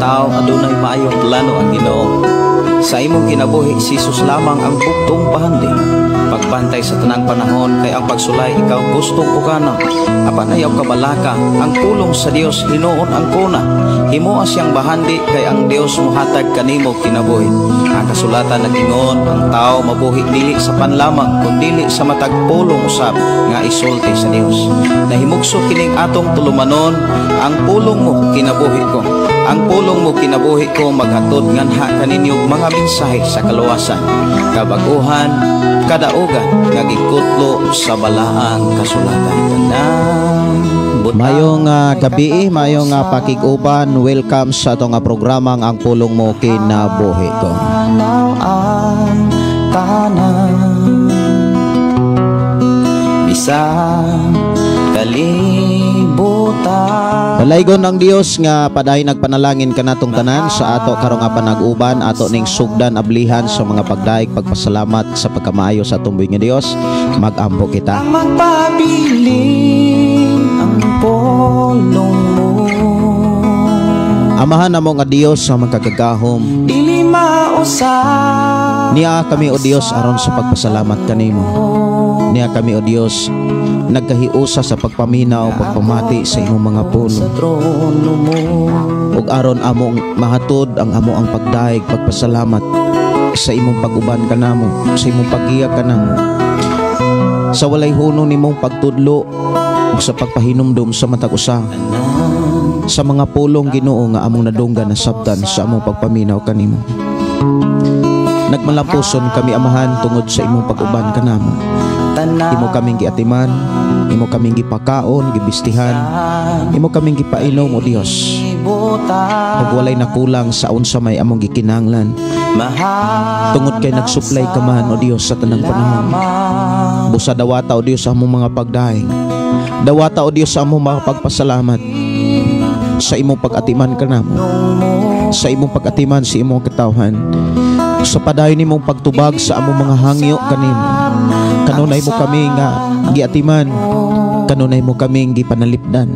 tao adunay maayong plano ang Ginoo. Sa imong kinabuhi, si Jesus lamang ang buktong bahandi. Pagbantay sa tanang panahon kay ang pagsulay ikaw gustong ukana. Apan ayaw kabalaka, ang pulong sa Dios hinuon ang kuna. Himoa siyang bahandi kay ang Dios mohatag kanimo kinabuhi. Ang kasulatan nag-ingon, ang tao mabuhi dili sa pan lamang kundili sa matag pulong usab nga isulti sa Dios. Nahimugso kining atong tulumanon, ang pulong mo kinabuhi ko. Ang pulong mo kinabuhi ko maghatod nganha kaninyo mga mensahe sa kaluwasan, kabaguhan, kadaugan nga gikutlo sa balaang kasulatan. Tanang butang. Mayong gabi, mayong pakig-uban, welcome sa atong programang Ang Pulong Mo Kinabuhi Ko. Tanaw ang tanan bisan kalibutan. Dalaygon ang Dios nga padayon nagpanalangin kanatong tanan sa ato karong nga panag-uban, ato ning sugdan ablihan sa mga pagdaig pagpasalamat sa pagkamaayo sa atong buhi nga Dios. Mag-ampo kita. Ang magpabilin ang pulong mo. Amahan namo nga Dios nga magkagagahom. Dili mausab. Niya kami, o Dios, aron sa pagpasalamat kanimo. Niya kami, o Dios, nagkahiusa sa pagpaminaw, pagpamati sa imong mga pulong. Sa trono mo. Ug aron among mahatod ang amo ang pagdaig pagpasalamat sa imong pag-uban kanamo, sa imong paggiya kanamo. Sa walay hunong nimong pagtudlo ug sa pagpahinumdum sa matag usa sa mga pulong, Ginoo, nga among nadunggan nasabtan sa among pagpaminaw kanimo. Nagmalampuson kami, Amahan, tungod sa imong pag-uban kanamo. Imo kaming giatiman, imo kaming gipakaon, gibistihan, imo kaming gipainom, o Dios. Ug walay nakulang sa unsa may among gikinahanglan. Tungod kay nagsuplay ka man, o Dios, sa tanang panahon. Busa dawata, o Dios, sa among mga pagdaing. Dawata, o Dios, sa among mga pagpasalamat sa imong pag-atiman kanamo. Sa imong pag-atiman sa imong katawhan. Sa padayon nimong pagtubag sa among mga hangyo kanimo. Kanunay mo kami nga giatiman. Kanunay mo kaming gipanalipdan.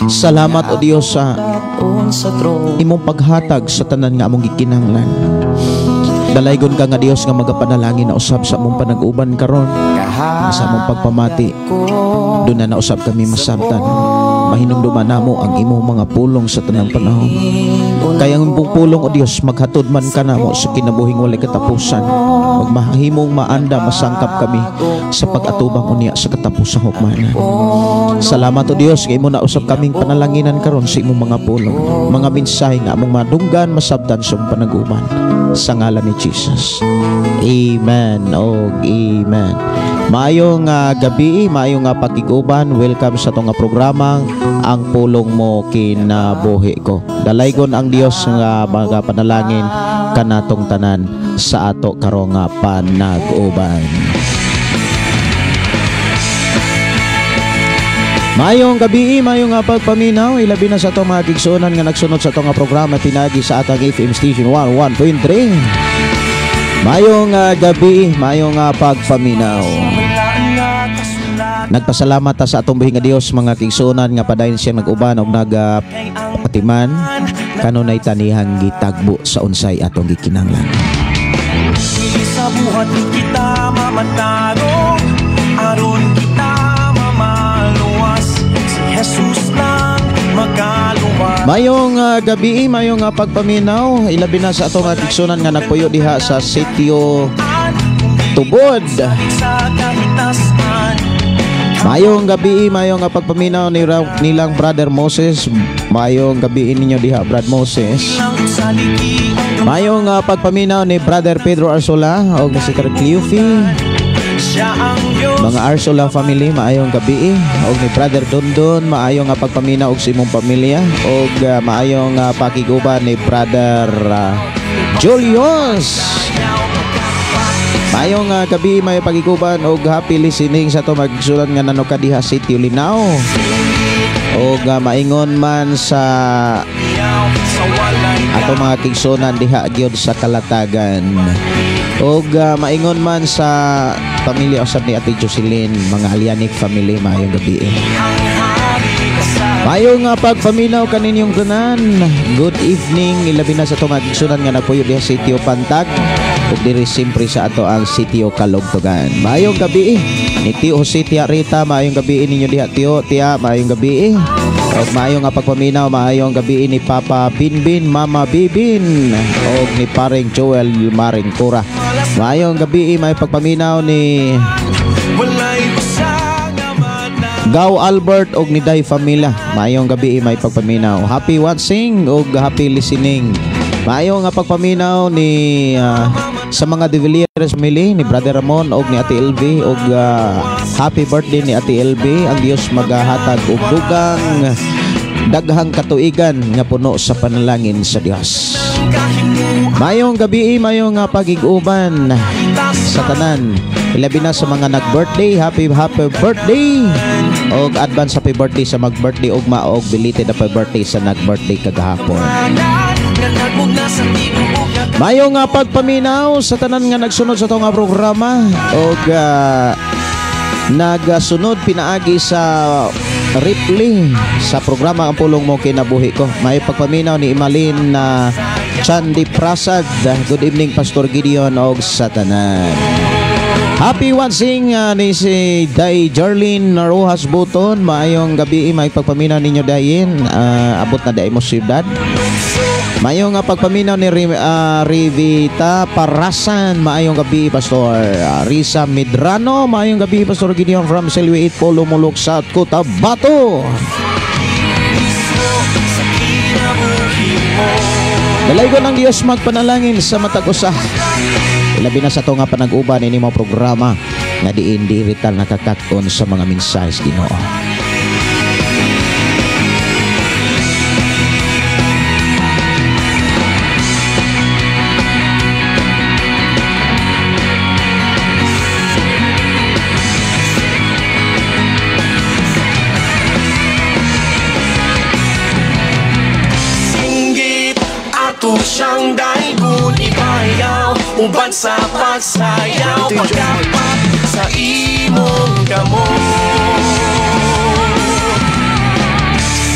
Salamat, o Dios, sa imong paghatag sa tanan nga among gikinahanglan. Dalaygon ka nga Dios nga magapanalangin na usab sa among panag-uban karon sa among pagpamati. Doon na nausab kami masabtan. Mahinumduman namo ang imong mga pulong sa tanang panahon. Kaya ang imong pulong, o Dios, maghatod man kanamo sa kinabuhing walay katapusan. Ug mahimong maanda masangkap kami sa pag-atubang unya sa katapusang hukmanan. Salamat, o Dios, kay imo na usab kaming panalanginan karon sa imong mga pulong, mga mensahe nga among madunggan masabtan sa imong panag-uban. Sa ngalan ni Jesus. Amen. Og amen. Maayong gabi, maayong pakig-uban. Welcome sa atong programang Ang Pulong Mo Kinabuhi Ko. Dalaygon ang Dios nga mga panalangin kanatong tanan sa ato karong nga panag-uban. Maayong gabi, maayong pagpaminaw, ilabi na sa atong mga kigsuonan nga nagsunod sa atong programa pinagi sa atong FM station 11.3. Maayong gabi, maayong pagpaminaw. Nagpasalamat ta sa atong buhi nga Dios, mga kigsuonan, nga padayon siya nag-uban og nagapatiman kanunay tanihang gitagbo sa unsay atong gikinahanglan. Sa buhat kita mamatago, aron kita mamaluwas, si Jesus lang makaluwas. Mayong gabi, mayong pagpaminaw, ilabi na sa atong kigsuonan nga nagpuyo diha sa Sitio Tubod. Mayong gabi, mayong pagpaminaw ni nilang Brother Moses. Mayong gabi ninyo diha, Brad Moses. Mayong pagpaminaw ni Brother Pedro Arsola og ni Sister Cleofe. Mga Arsola family, maayong gabi og ni Brother Dondon, maayong pagpaminaw og sa imong pamilya og maayong pakiguban ni Brother Julius. Maayong gabi, may pagiguban og happy listening sa to magsulan nga nanuka diha City Linao. Og maingon man sa Ato mga kigsunan diha gyud sa Kalatagan. Og maingon man sa pamilya usab ni Ate Jocelyn, mga Alianic family, maayong gabi. Maayong nga pagpaminaw kaninyong tanan. Good evening, ilabi na sa atong mga kigsunan nga nagpuyo diha sa Sitio Pantag ug diri simpre sa ato ang Sitio Kalugtugan. Maayong gabi ni Tio Jose, Tia Rita, maayong gabi ninyo diha Tio, Tia, maayong gabi. Og maayong nga pagpaminaw, maayong gabi ni Papa Binbin, Mama Bibin og ni Paring Joel Maring Cura. Maayong gabi, may pagpaminaw ni Gao Albert og ni Day Famila. Maayong gabi, may pagpaminaw. Happy watching og happy listening. Maayong nga pagpaminaw ni sa mga De Villiers family, ni Brother Ramon og ni Ate LV og happy birthday ni Ate LV. Ang Dios magahatag og dugang daghang katuigan nga puno sa panalangin sa Dios. Maayong gabi, maayong nga pagig-uban sa tanan. Ilabi na sa mga nag-birthday, happy happy birthday. Og advance happy birthday sa mag-birthday ug maog belated happy birthday sa nag-birthday kagahapon. Maayong nga pagpaminaw sa tanan nga nagsunod sa atong programa og nagsunod pinaagi sa replay sa programa Ang Pulong Mo Kinabuhi Ko. May pagpaminaw ni Imalin na Chandi Prasad. Good evening Pastor Gideon og sa tanan. Happy watching ni si Day Jerlyn Narojas Buton. Maayong gabi, may pagpaminaw ninyo dayin. Abot na day mo siyudad. Maayong pagpaminaw ni Rivita Parasan. Maayong gabi Pastor. Risa Medrano. Maayong gabi Pastor Gideon from Silweit, Polo Muluk, South Cotabato. Dalaygon ang Dios magpanalangin sa matag usa. Ilabi na sa ito nga panag-uban ini mga programa nga diin diri ta nakakaton sa mga mensahe sa Ginoo. Singgit ato siyang daygon ibayaw uban sa pagsayaw pagdapat sa imong kamot.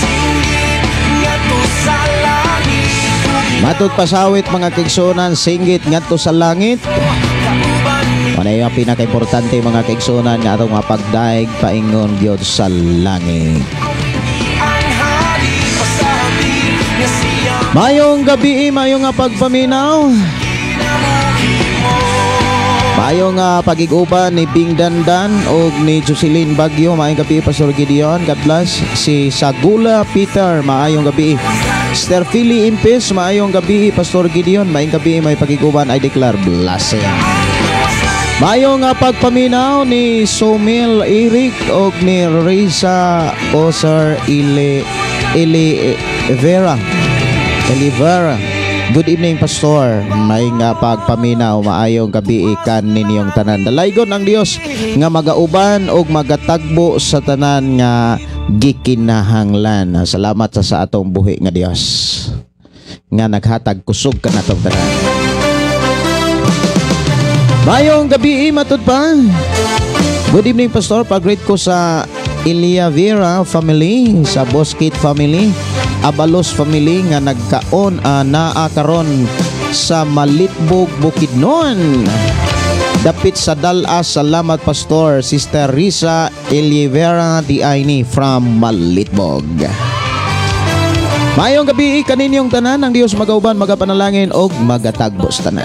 Singgit ngadto sa langit. Matod pasawit mga kaigsuonan, singgit ngadto sa langit. Manay ang pinakaimportante mga kaigsuonan nga atong mapagdaig paingon gyud sa langit. Mayong gabi, mayong nga pagpaminaw. Maayong pagig-uban ni Bing Dandan og ni Jocelyn Bagyo. Maayong gabi Pastor Gideon. God bless. Si Sagula Peter, maayong gabi. Sister Philly Impes, maayong gabi Pastor Gideon. Maayong gabi, may pagig-uban, I declare blessing. Maayong pagpaminaw ni Somil Eric og ni Risa Oser Ili Vera. Elivera. Good evening Pastor. May nga pagpaminaw, maayong gabi ikan ninyong tanan. Dalaygon ang Dios nga magauban og magatagbo sa tanan nga gikinahanglan. Salamat sa atong buhi nga Dios nga naghatag kusog kanatong tanan. Maayong gabi matud pa. Good evening Pastor. Pag-greet ko sa Elia Vera family, sa Boskit family, Abalos family nga nagkaon naa karon sa Malitbog, Bukidnon. Dapit sa Dalas. Salamat Pastor. Sister Risa Elivera Diaini from Malitbog. Maayong gabi kaninyong tanan. Ang Dios magauban, magapanalangin og magatagbos tanan.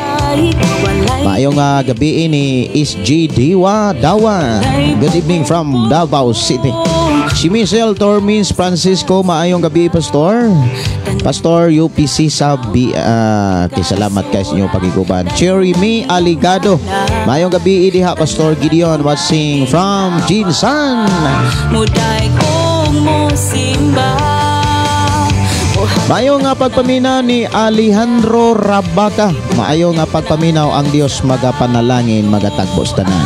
Maayong gabi ni SG Diwa Dawa. Good evening from Davao City. Si Michelle Tormins Francisco, maayong gabi Pastor. Pastor UPC sa B, okay, salamat guys inyong pagiguban. Cherry Me Aligado, maayong gabi diha Pastor Gideon watching from Jinsan. Maayong nga pagpaminaw ni Alejandro Rabaca. Maayong nga pagpaminaw, ang Dios magapanalangin, magatagbos tanan.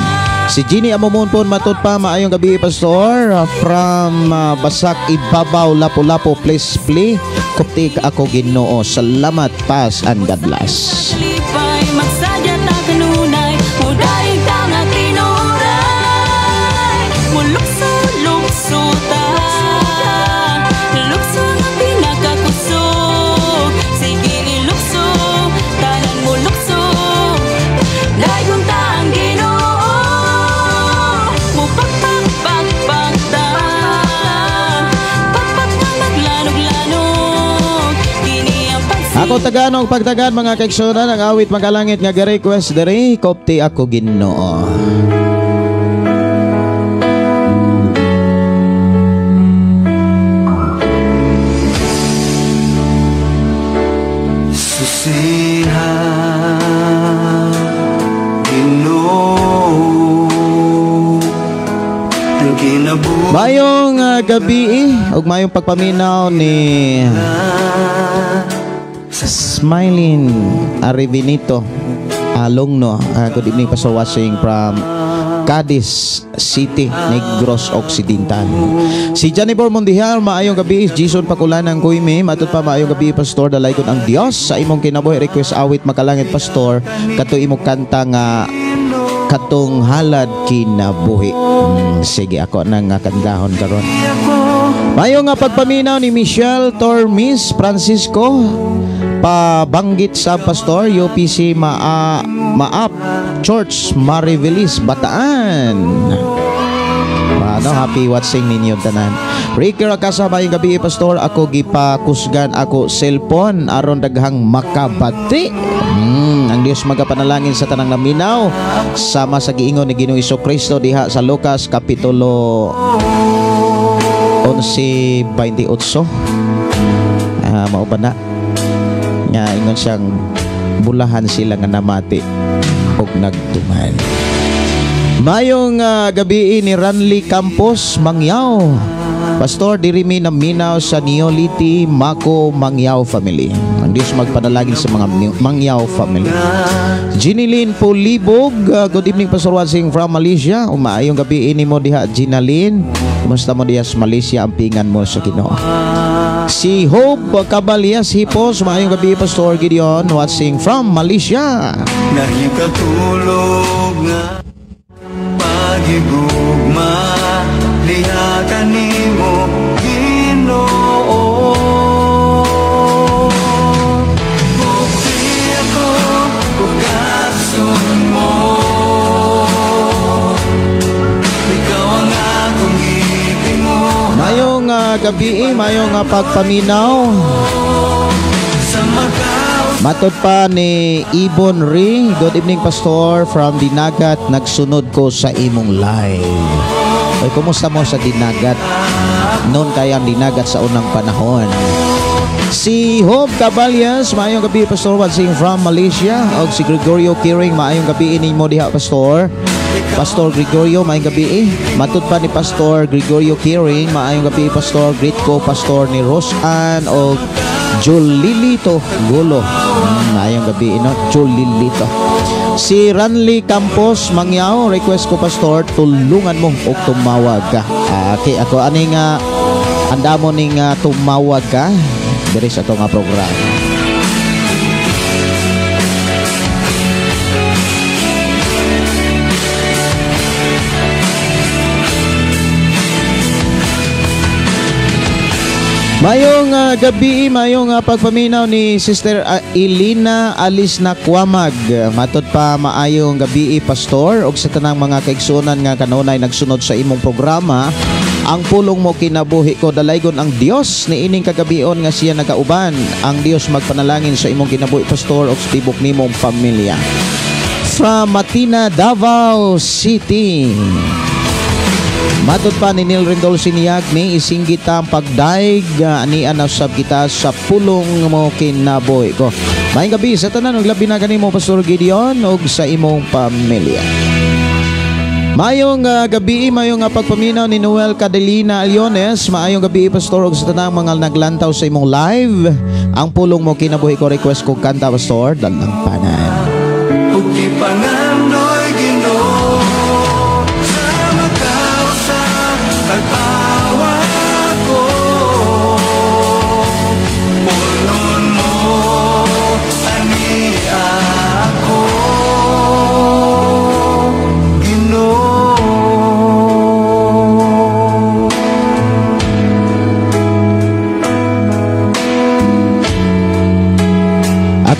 Si Jeannie Amumunpon, matod pa maayong gabi Pastor from Basak Ibabaw, Lapu-Lapu, please play Kupti Ako Ginoo. Salamat, Pas and God bless. Lipay, magsadya ta kanunay, mudayeg ta nga tinuray. Mulukso-lukso ta, lukso nga pinakakusog. Sige ilukso, tanan mo lukso, dayon ta ang Ginoo. Mupakpak-pakpak ta, pakpak nga maglanog-lanog. Kini ang Ako taganong pagtagan mga kaigsuonan ang awit makalangit nga ga-request diri Kopti Ako Ginoo. Susiha Ginoo ang kinabuhi. Mayong gabi ug mayong pagpaminaw ni Smiling Arrivinito Alongno. Good evening Pastor watching from Cadiz City, Negros Occidental. Si Jennifer Mondial, maayong gabi. Jason Pakulan ang Kuimi, matod pa maayong gabi Pastor, dalaygon ang Dios sa imong kinabuhi. Request awit makalangit Pastor, kato imong kanta nga katong halad kinabuhi. Sige ako nang kantahon karon. Maayong nga pagpaminaw ni Michelle Tormis Francisco, pabanggit sa Pastor UPC Maap Church Marivelis Bataan. Ano, happy watching ninyo tanan. Ricky Rakasa, maayong gabi Pastor, ako gipakusgan ako cellphone aron daghang makabati. Ang Dios magapanalangin sa tanang naminaw sama sa giingon ni Ginoong Kristo diha sa Lucas kapitulo 11:28. Mao ba na nga ingon siyang bulahan sila nga namati og nagtuman. Mayong gabi ni Ranly Campos Mangyaw. Pastor, diri mi naminaw sa Neoliti Mako Mangyaw family. Ang Diyos magpanalangin sa mga Mangyaw family. Ginilyn Pulibog, good evening Pastor watching from Malaysia. Umaayong gabi ini mo diha Ginalyn. Kumusta mo diha sa Malaysia, ampingan mo sa Ginoo. Si Hope Cabalias Hipos, maayong gabi Pastor Gideon watching from Malaysia. Nahikatulog nga pagigugma liha kanimo Ginoo. Bukti ako bukason mo, ikaw ang akong gipinguha. Mayong gabi, mayong pagpaminaw. Matod pa ni Ibon Ri, good evening Pastor from Dinagat, nagsunod ko sa imong live. Oy, kumusta mo sa Dinagat? Noon kaya ang Dinagat sa unang panahon. Si Hope Caballas, maayong gabi Pastor watching from Malaysia. Og si Gregorio Kiring, maayong gabi nimo diha Pastor. Pastor Gregorio, maayong gabi. Matod pa ni Pastor Gregorio Kiring, maayong gabi Pastor. Greet ko Pastor ni Rosan og Julilito Gulo. Maayong gabi no, Julilito. Si Ranly Campos Mangyaw, request ko Pastor, tulungan mo og tumawag ka. Okay, ako ani nga andamo ning tumawag ka diri sa ato nga program. Mayong gabi, mayong pagpaminaw ni Sister Elena Alice Nakwamag. Matod pa maayong gabi Pastor og sa tanang mga kaigsuonan nga kanunay nagsunod sa imong programa. Ang pulong mo kinabuhi ko, dalaygon ang Dios niining kagabion nga siya nagauban. Ang Dios magpanalangin sa imong kinabuhi Pastor og sa tibok nimong pamilya. From Matina, Davao City. Matod pa ni Neil Rendol Siniag ni isinggit ang pagdaig anian na usab kita sa pulong mo kinabuhi ko. Maayong gabi sa tanan ug labi na kanimo Pastor Gideon ug sa imong pamilya. Maayong gabi, maayong pagpaminaw ni Noel Cadelina Aliones. Maayong gabi Pastor ug sa tanang mga naglantaw sa imong live. Ang pulong mo kinabuhi ko, request ko kanta Pastor Dalangpanan. Ug gipangandoy Ginoo,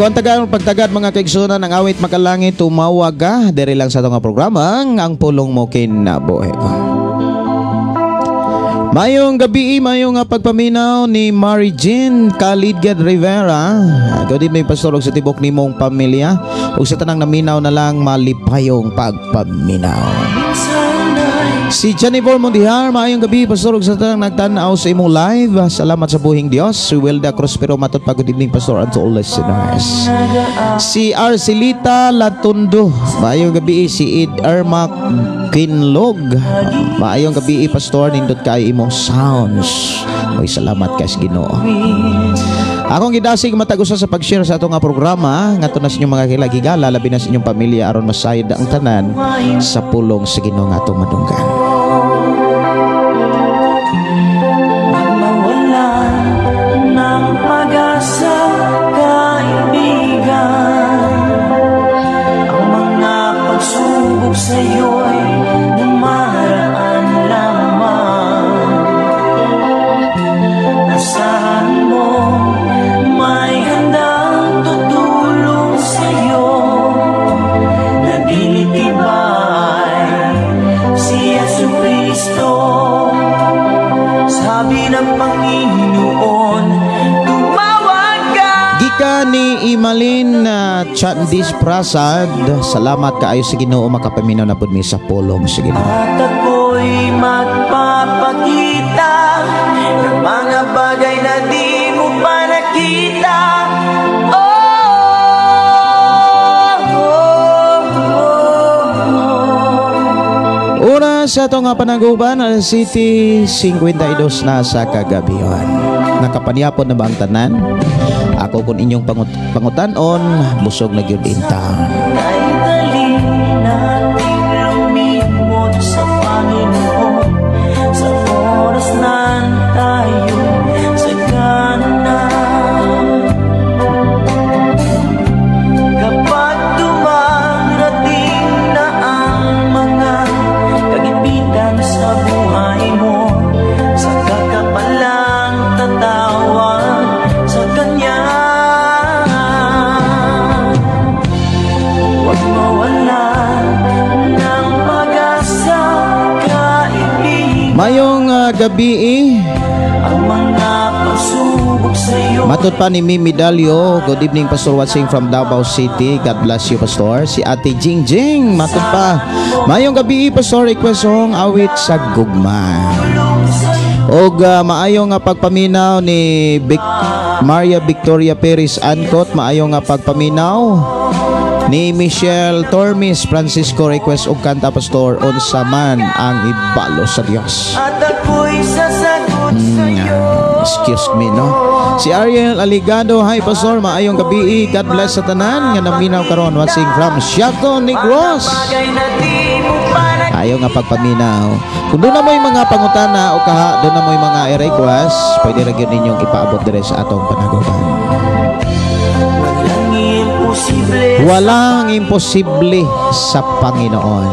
Ako ang tagaan pagtagad, mga kaigsunan, ang awit makalangit, "Tumawag Ka," diri lang sa atong nga programa, Ang Pulong Mo Kinabuhi Ko. Mayong gabi, mayong nga pagpaminaw ni Mary Jean Kalidgad Rivera. Good evening, Pastor, ug sa tibok nimong pamilya. Ug sa tanang naminaw na lang, malipayong pagpaminaw. Si Jennifer Mondihar, maayong gabi, Pastor, ug sa tanang nagtan-aw sa imong live. Salamat sa buhing Dios. Si Wilda Crospero, matod pa, good evening, Pastor, and to all listeners. Si Arcelita Latundo, maayong gabi. Si Ed Ermac Kinlog, maayong gabi, Pastor, nindot kay imong sounds. Oy, salamat kay sa Ginoo. Akong gidasig matag usa sa pag-share sa atong nga programa ngadto na sa inyong mga kilagigala, labi na sa inyong pamilya, aron masayod ang tanan sa pulong sa Ginoo nga atong madunggan. Mawala ng pag-asa, kaibigan. Ang mga pagsubok sa'yo'y dumaraan lamang. Asahan mo, may handang tutulong sa'yo na dili tibay, si Yesu Kristo. Sabi ng Panginoon, tumawag ka. Gikan ni Imalin Chandis Prasad, salamat kaayo sa Ginoo, makapaminaw na pud mi sa pulong sa Ginoo. At ako'y magpapakita ng mga bagay na di mo pa nakita. Oh. Oras sa atong nga panaguban, alas 7:52 na sa kagabihan. Nakapanyapon na ba ang tanan? Ako kung inyong pangutanon, busog na gyud in town. Ay dali nating lumimot sa Panginoon sa oras na tayo sagana. Kapag dumarating na ang mga kagipitan sa buhay mo, saka ka palang tatawag sa Kanya. Huwag mawala ng pag-asa, kaibigan. Mayong gabi eh. Ang mga pagsubok sa'yo. Matod pa ni Mimi Dalio, good evening, Pastor, watching from Davao City. God bless you, Pastor. Si Ate Jing Jing, matod pa. Mayong gabi, Pastor, request song Awit sa Gugma. Og maayong nga pagpaminaw ni Maria Victoria Perez Ancot, maayong nga pagpaminaw ni Michelle Tormes Francisco, request og kanta, Pastor, "Unsa Man ang Ibalo sa Dios." At ako'y sasagot sa'yo. Excuse me, no? Si Ariel Aligado, hi, Pastor, maayong gabi. God bless sa tanan nga naminaw karon, watching from Siaton, Negros. Bagay na di mo pa Ayaw nga pagpaminaw. Kung duna mo'y mga pangutana o kaha, duna mo'y mga i-request, pwede ra gyud ninyong ipaabot dire sa atong panaguban. Walang imposible. Walang imposible sa Panginoon.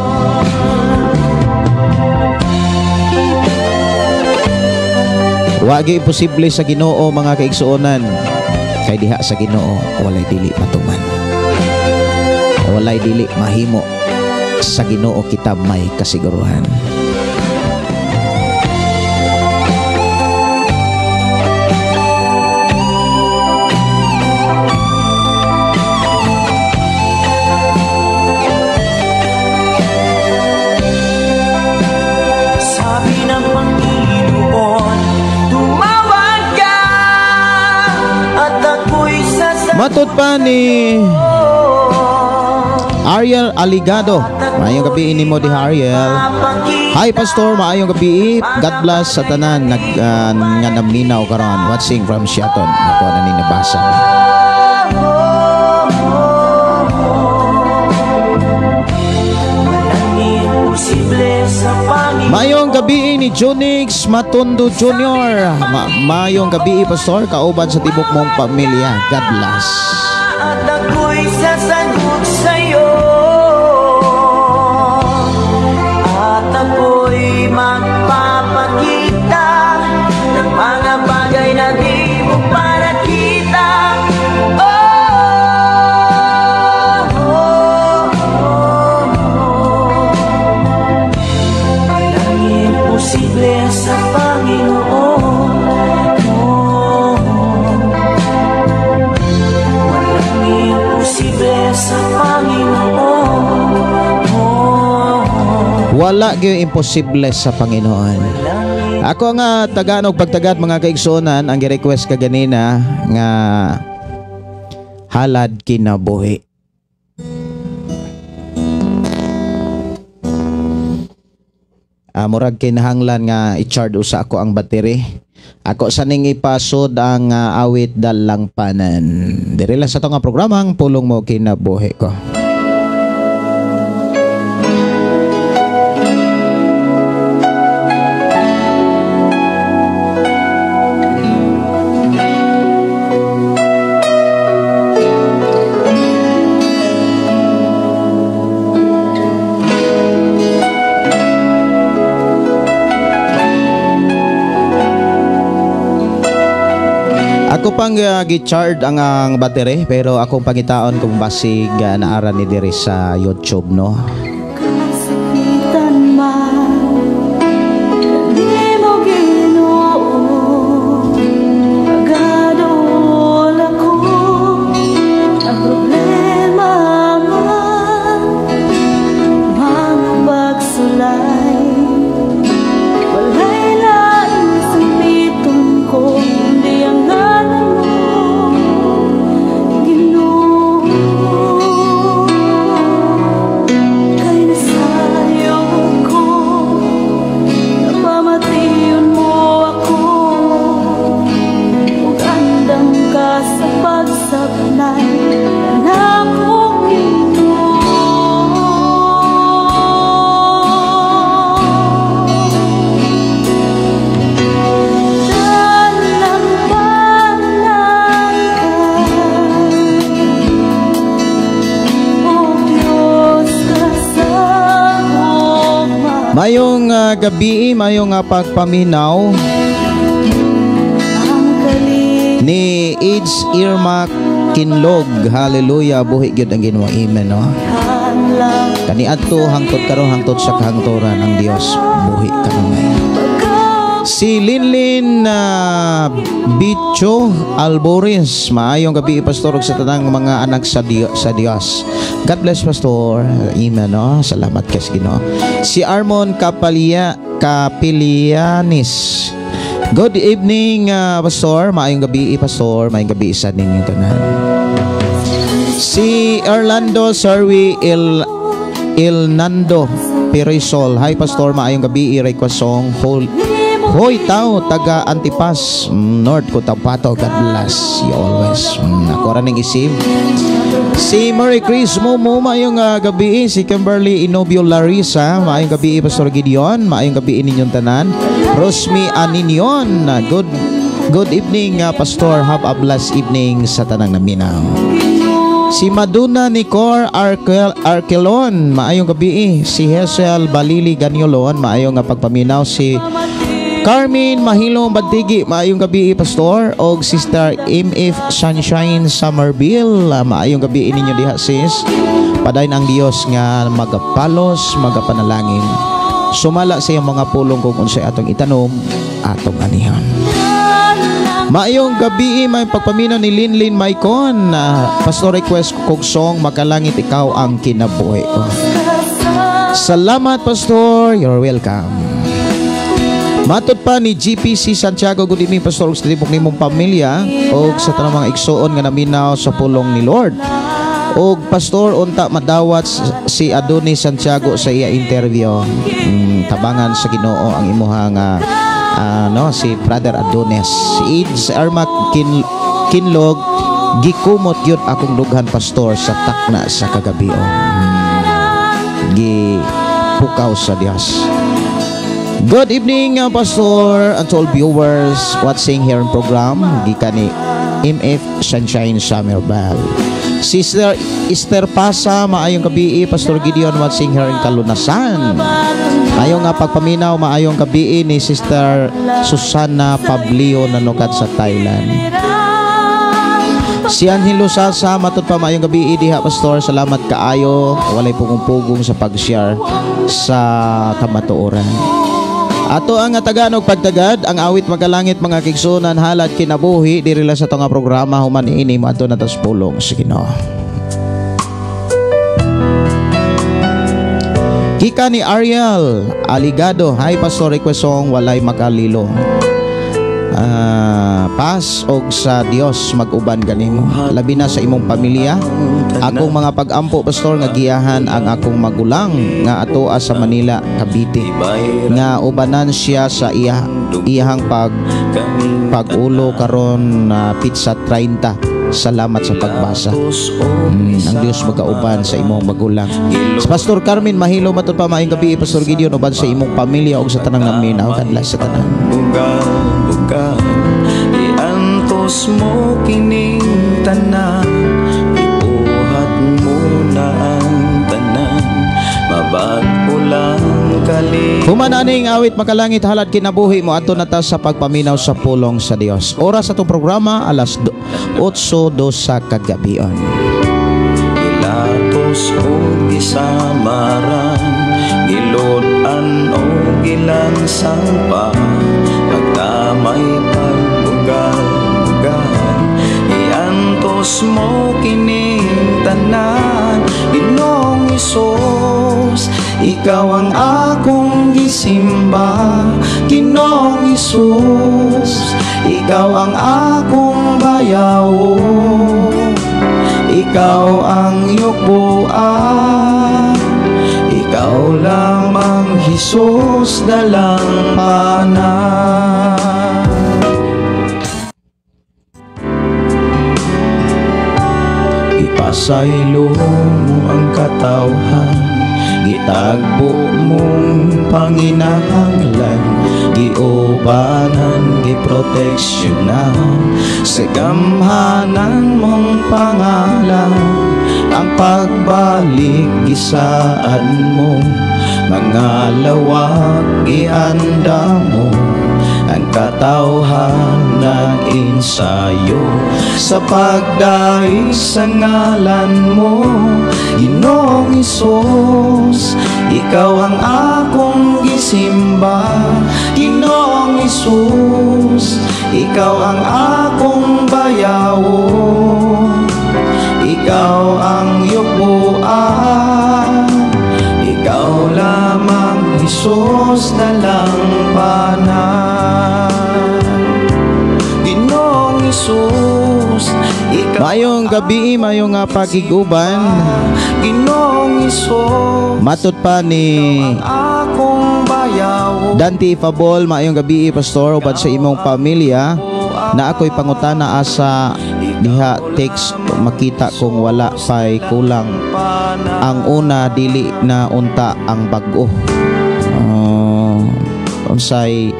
Wagi imposible sa Ginoo, mga kaigsuonan. Kay diha sa Ginoo walay dili matuman. Walay dili mahimo. Sa Ginoo kita may kasiguruhan. Sabi ng Panginoon, tumawag ka at ako'y sasagot. Matod pa ni Ariel Aligado. Maayong gabi nimo di, Ariel. Hi, Pastor, maayong gabi. God bless sa tanan nag nga naminaw karon, watching from Siaton. Ako na ni nabasa. Walang imposible sa Panginoon. Maayong gabi ni Junix Matondo Jr. Maayong gabi, Pastor, kauban sa tibok mong pamilya. God bless. At ako'y sasagot sa'yo. At ako'y magpapakita ng mga bagay na di mo pa nakita. Oh. Imposible sa Panginoon. Oh, walang imposible sa Panginoon. Oh, Wala gyud imposible sa Panginoon. Ako nga tagaan og pagtagad, mga kaigsuonan, ang gi-request kaganina nga "Halad Kinabuhi". Murag kinahanglan nga i-charge usa ako ang battery. Ako sa ning ipasod ang awit "Dalangpanan". Diri lang sa ato nga programang Pulong Mo Kinabuhi Ko. Ako pang gi-charge ang battery, pero akong pangitaon kung basig naara ni diri sa YouTube, no. Kasakitan man di mo Ginoo, pagaduol ako ang problema man, mga pagsulay, walay laing sampiton ko kundi ang ngalan mo, Ginoo. Kay nasayop ko, napamation mo ako, ug andam ka sa pagsabnay nako, Ginoo. Dalampanan ka, O Diyos ka sa gugma. Mayong gabi, mayong pagpaminaw Ang kalit ni Aids Irma Kinlog. Hallelujah, buhi gyud ang Ginoo. Amen, no. lang Kaniadto hangtod karon, hangtod sa kahangturan, ang Dios buhi kanunay. Si Linlin Bicho Alboris, maayong gabi, Pastor, ug sa tanang mga anak sa Dios. God bless, Pastor. Amen, no. Salamat kay sa Ginoo. Si Armon Kapalia Kapilianis. Good evening, Pastor. Maayong gabi, Pastor. Maayong gabi sa ninyong tanan. Si Orlando Sarwi Il Ilnando Pirisol. Hi, Pastor, maayong gabi, i-request song Hol Hoy Tao, taga Antipas, North Cotabato. God bless you always. Ako ra ning isip. Si Mary Chris Momo, maayong gabi. Si Kimberly Inobio Larissa, maayong gabi, Pastor Gideon, maayong gabi ninyong tanan. Rosmi Aninion, good evening, Pastor. Have a blessed evening sa tanang naminaw. Si Madonna Nicor Arkelon, maayong gabi. Si Hesel Balili Ganyolon, maayong nga pagpaminaw. Si Carmen Mahilong Badigi, maayong gabi, Pastor. Og Sister MF Sunshine Somerville, maayong gabi ninyo diha, sis. Padayon ang Dios nga magapalos, magapanalangin. Sumala sa iyang mga pulong kung unsay atong itanom, atong anihon. Maayong gabi, may pagpaminaw ni Linlin Maicon. Pastor, request kog song "Makalangit Ikaw Ang Kinabuhi Ko". Salamat, Pastor. You're welcome. Matod pa ni GPC Santiago, good evening, Pastor, ug sa tibok nimong pamilya og sa tanang mga igsuon nga naminaw sa pulong ni Lord. Og Pastor, unta madawat si Adonis Santiago sa iya interview. Tabangan sa Ginoo ang imuha nga no, si Brother Adonis. Si Ids Armac Kinlog, gikumot gyud akong dughan, Pastor, sa takna sa kagabi. Gipukaw sa Dios. Good evening, Pastor, and to all viewers watching here in program gikan ni MF Sunshine Summerbell. Sister Esther Pasa, maayong gabi, Pastor Gideon, watching here in Kalunasan. Maayong nga pagpaminaw, maayong gabi ni Sister Susana Pablio nanukat sa Thailand. Si Angelo Sasa, matod pa, maayong gabi diha, Pastor. Salamat kaayo. Walay pugong-pugong sa pag-share sa kamatuoran. Ato ang tagaan og pagtagad ang awit makalangit, mga kaigsuonan, halad kinabuhi, diri lang sa ato nga programa. Human ini, moadto na tas pulong sa Ginoo. Kika ni Ariel Aligado, "Hi Pastor, request song Walay Makalilo." Pas og sa Dios mag-uban kanimo, labi na sa imong pamilya. Akong mga pag-ampo, Pastor, nga giyahan ang akong magulang nga atoa sa Manila, Cavite, nga ubanan siya sa iya iyahang pag-ulo karon na petsa 30. Salamat sa pagbasa. Ang Dios magauban sa imong magulang. Sa Pastor Carmen Mahilo, matud pa, maayong gabi, Pastor Gideon, uban sa imong pamilya ug sa tanang naminaw. God bless sa tanan. Bugal, bugal. Iantos mo kining tanan. Ibuhat mo na ang tanan. Mabag-o lang kali. Human aning awit makalangit halad kinabuhi, mo adto na ta sa pagpaminaw sa pulong sa Dios. Oras sa atong programa alas 8:02 sa kagabion. Gilatos o gisamaran, gilud-an o gilansang pa. Pagtamay pagbugal-bugal. Iantos mo kining tanan. Ginoong Hesus, ikaw ang akong gisimba. Ginoong Hesus, ikaw ang akong bayaw. Ikaw ang yukbuan. Ikaw lamang, Jesus, dalang panan. Ipasaylo mo ang katawhan. Gitagbo mong panginahanglan. Giubanan, giproteksyonan. Sa gamhanan mong pangalan. Ang pagbalik gisaad mo. Mga lawak gianda mo. Ang katawhan ng ensayo. Sa pagdaig sa ngalan mo. Ginoong Hesus, ikaw ang akong gisimba. Ginoong Hesus, ikaw ang akong bayaw. Ikaw ang yukbuan. Ikaw lamang, Jesus, dalang panan. Ginoong Hesus, ikaw Maayong gabi, maayong nga pagiguban. Ginoong Hesus, Matod pa ni akong bayaw. Dante Fabol, "Maayong gabi, Pastor, uban sa imong pamilya. Na ako'y pangutana, asa diha text makita kung wala pa'y kulang ang una, dili na unta ang bag-o?" Unsay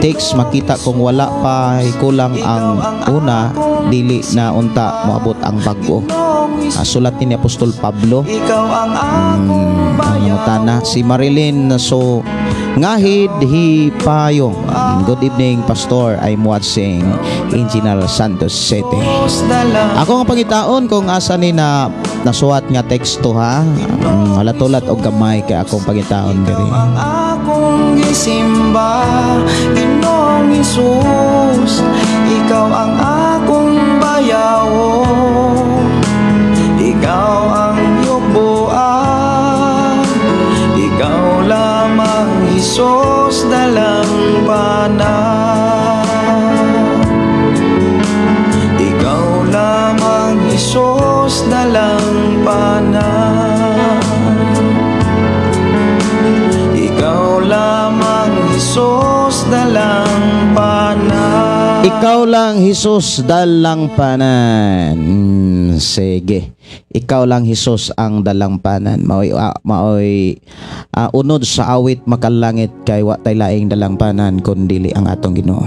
text makita kung wala pa'y kulang ang una, dili na unta moabot ang bag-o? Sulat ni Apostol Pablo. Ikaw ang akong Ang nangutana si Marilyn so Ngahid Hipayong. "Good evening, Pastor. I'm watching in General Santos City." Ako nga pangitaon kung asa ni na nasuwat nga teksto, ha. Halat-ulat og gamay kay akong pangitaon diri. Ang akong gisimba. Ginoong Hesus, ikaw ang akong bayaw. Ikaw ang yukbuan. Ikaw lamang, Hesus, dalampanan. Ikaw lamang, Hesus, dalampanan. Ikaw lamang, Hesus, dalampanan. Ikaw lang, Jesus, dalampanan. Sige. Ikaw lang, Jesus, ang dalampanan. Maoy unod sa awit makalangit kay wa tay laing dalampanan kun dili ang atong Ginoo.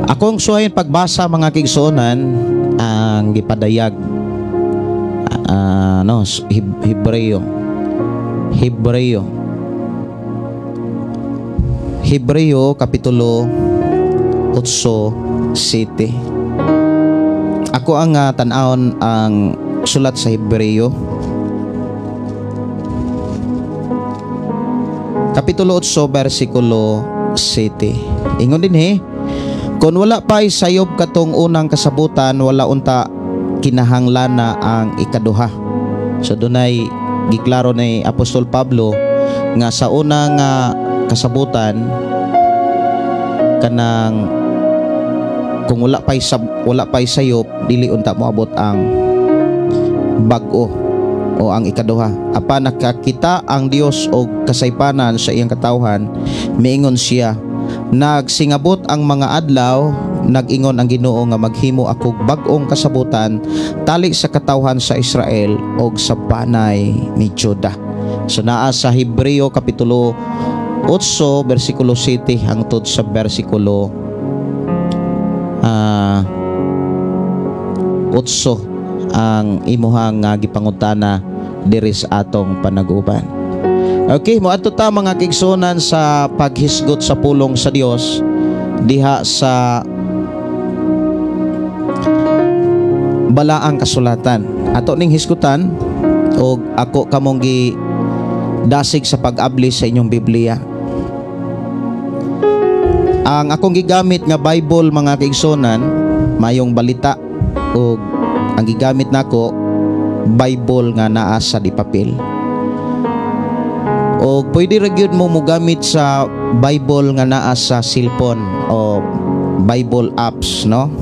Akong suwayin pagbasa, mga kaigsuonan, ang gipadayag no Hebreo Hebreo Hebreo Kapitulo 8:7. Ako ang tan-awon ang sulat sa Hebreo. Kapitulo 8, versikulo 7. Ingon dinhi, "Kung wala pa'y sayob katong unang kasabutan, wala unta kinahanglana ang ikaduha." So dunay giklaro ni Apostol Pablo nga sa unang kasabutan, kanang kung wala pa'y sayop, dili unta moabot ang bag-o o ang ikaduha. Apan nakakita ang Dios og kasaypanan sa iyang katawhan, miingon siya, "Nagsingabot ang mga adlaw, nag-ingon ang Ginoo, nga maghimo akog bag-ong kasabutan tali sa katawhan sa Israel og sa banay ni Juda." So naa sa Hebreo kapitulo 8 versikulo 7 hangtod sa versikulo 8 ang imuhang gipangutana diri sa atong panag-uban. Okay, moadto ta, mga kaigsuonan, sa paghisgot sa pulong sa Dios diha sa balaang kasulatan. Ato ning hisgutan og ako kamong gi dasig sa pag-abli sa inyong Biblia. Ang akong gigamit nga Bible, mga kaigsuonan, Maayong Balita, ug ang gigamit nako Bible nga naa sa di papel. O pwede ra gyud mo mogamit sa Bible nga naa sa cellphone o Bible apps, no?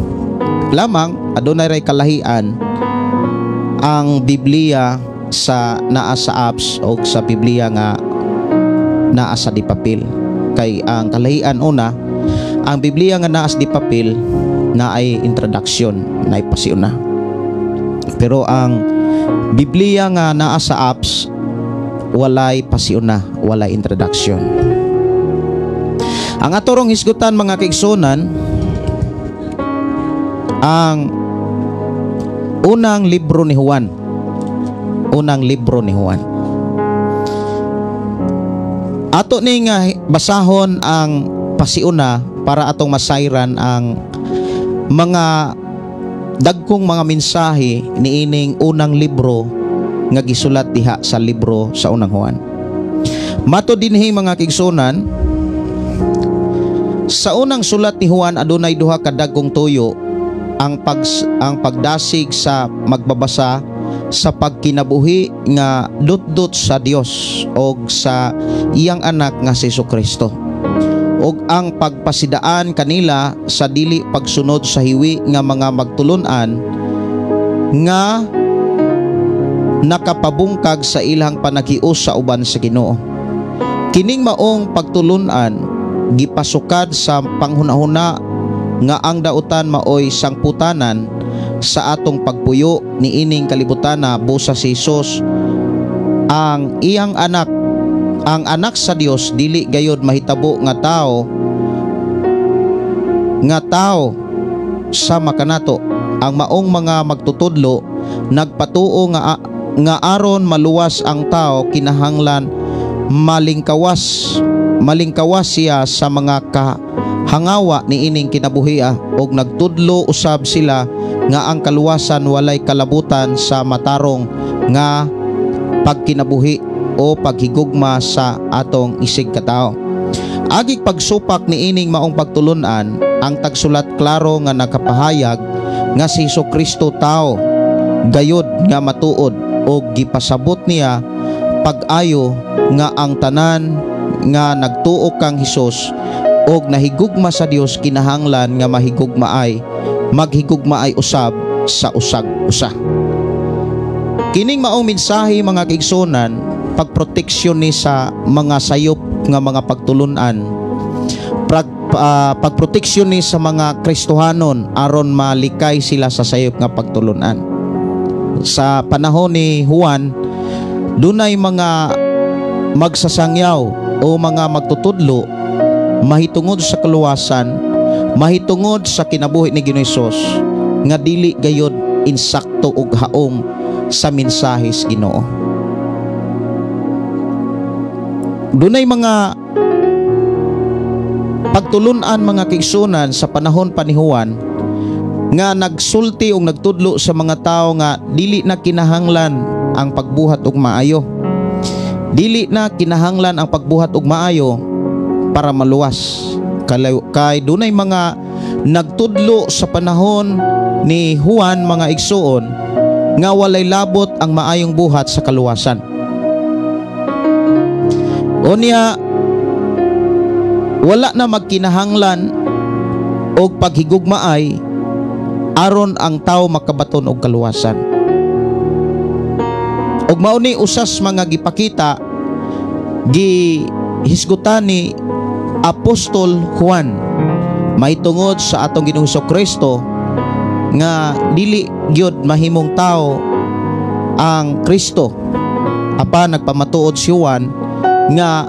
Lamang adunay ray kalahian ang Biblia sa naa sa apps o sa Biblia nga naa sa di papel. Kay ang kalahian una, ang Biblia nga naa sa di papel na ay introduction, na ay pasiuna. Pero ang Biblia nga naa sa apps, walay pasiuna, walay introduction. Ang atorong hisgutan, mga kaigsuonan, ang unang libro ni Juan. Unang libro ni Juan. Ato ni nga basahon ang pasiuna para atong masayran ang mga dagkong mga mensahe niining unang libro nga gisulat diha sa libro sa unang Juan. Mato dinhi, mga kaigsuonan, sa unang sulat ni Juan adunay duha ka dagkong tuyo: ang pagdasig sa magbabasa sa pagkinabuhi nga dutdot sa Dios og sa iyang anak nga si Kristo ug ang pagpasidaan kanila sa dili pagsunod sa hiwi nga mga magtulun-an nga nakapabungkag sa ilang panaghius sa uban sa Ginoo. Kining maong pagtulun-an gipasukad sa panghunahuna nga ang dautan maoy sangputanan sa atong pagpuyo niining kalibutana busa si Jesus, ang iyang anak, ang anak sa Dios, dili gayod mahitabo nga tao sama kanato. Ang maong mga magtutudlo nagpatuo nga aron maluwas ang tao, kinahanglan malingkawas malingkawas siya sa mga kahangawa niining kinabuhia, og nagtudlo usab sila nga ang kaluwasan walay kalabutan sa matarong nga pagkinabuhi o paghigugma sa atong isig katao. Agig pagsupak niining maong pagtulunan, ang tagsulat klaro nga nakapahayag nga si Hesus Kristo tao gayod nga matuod, og gipasabot niya pag-ayo nga ang tanan nga nagtuo kang Hesus og nahigugma sa Dios kinahanglan nga mahigugmaay maghigugmaay usab sa usag usa. Kining maong mensahe, mga kaigsuonan, pagproteksyon ni sa mga sayop nga mga pagtulunan, pagproteksyon ni sa mga Kristohanon aron malikay sila sa sayop nga pagtulunan. Sa panahon ni Juan, dunay mga magsasangyaw o mga magtutudlo mahitungod sa kaluwasan, mahitungod sa kinabuhi ni Ginoong Hesus nga dili gayod insakto ug haom sa mensahe sa Ginoo. Dunay mga pagtulunan, mga kaigsuonan, sa panahon pa ni Juan nga nagsulti o nagtudlo sa mga tao nga dili na kinahanglan ang pagbuhat og maayo. Dili na kinahanglan ang pagbuhat og maayo para maluwas. Kay dunay mga nagtudlo sa panahon ni Juan, mga igsuon, nga walay labot ang maayong buhat sa kaluwasan. Unya wala na magkinahanglan og paghigugmaay aron ang tao makabaton og kaluwasan. Og mao ni usas mga gipakita, gihisgutan ni Apostol Juan mahitungod sa atong Ginoong Kristo nga dili gyud mahimong tao ang Kristo, apan nagpamatuod si Juan nga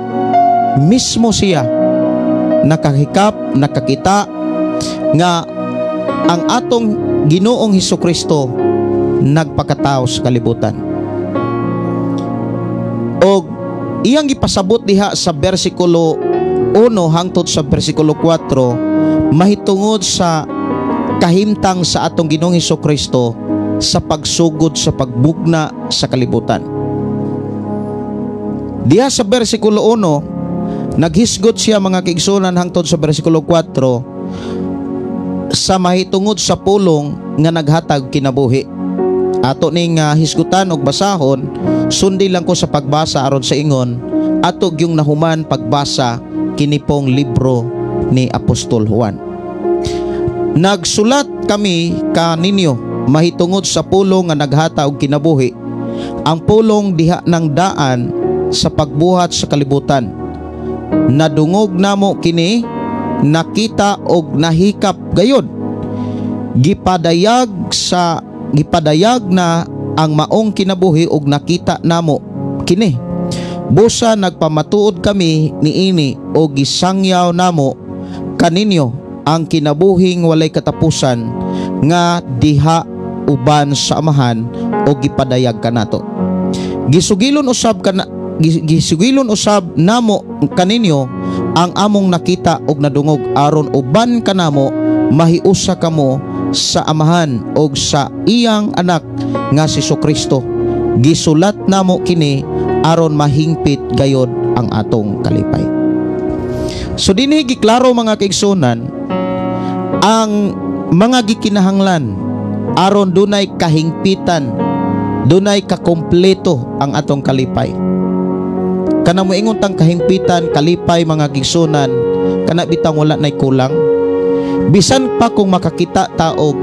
mismo siya nakahikap, nakakita nga ang atong Ginoong Hesus Kristo nagpakatao sa kalibutan. Og iyang gipasabot diha sa bersikulo 1 hangtod sa bersikulo 4 mahitungod sa kahimtang sa atong Ginoong Hesus Kristo sa pagsugod sa pagbugna sa kalibutan. Diha sa bersikulo 1, naghisgot siya, mga kaigsunan, hangtod sa bersikulo 4 sa mahitungod sa pulong nga naghatag kinabuhi. Ato ning hisgutan og basahon, sundi lang ko sa pagbasa aron sa ingon ato gyung nahuman pagbasa kini pong libro ni Apostol Juan. "Nagsulat kami kaninyo mahitungod sa pulong nga naghatag og kinabuhi. Ang pulong diha ng daan sa pagbuhat sa kalibutan. Nadungog namo kini, nakita og nahikap gayod. Gipadayag na ang maong kinabuhi og nakita namo kini. Busa nagpamatuod kami niini og gisangyaw namo kaninyo ang kinabuhing walay katapusan nga diha uban sa Amahan o gipadayag kanato. Gisugilon usab namo kaninyo ang among nakita og nadungog aron uban kanamo mahiusa kamo sa Amahan og sa iyang anak nga si Kristo. Gisulat namo kini aron mahingpit gayod ang atong kalipay." So dinhi giklaro, mga kaigsunan, ang mga gikinahanglan aron dunay kahingpitan, dunay kakompleto ang atong kalipay. Kana moingon tang kahingpitan, kalipay, mga kaigsunan, kana bitang wala nay kulang. Bisan pa kung makakita ta og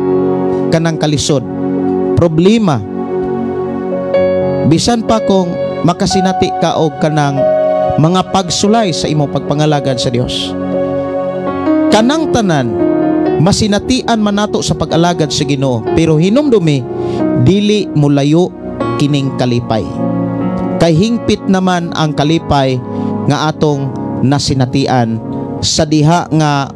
kanang kalisod, problema, bisan pa kung makasinati ka og kanang mga pagsulay sa imong pagpangalagad sa Dios. Kanang tanan masinatian man nato sa pag-alagad sa Ginoo, pero hinumdumi dili molayo kining kalipay. Kay hingpit naman ang kalipay nga atong nasinatian sa diha nga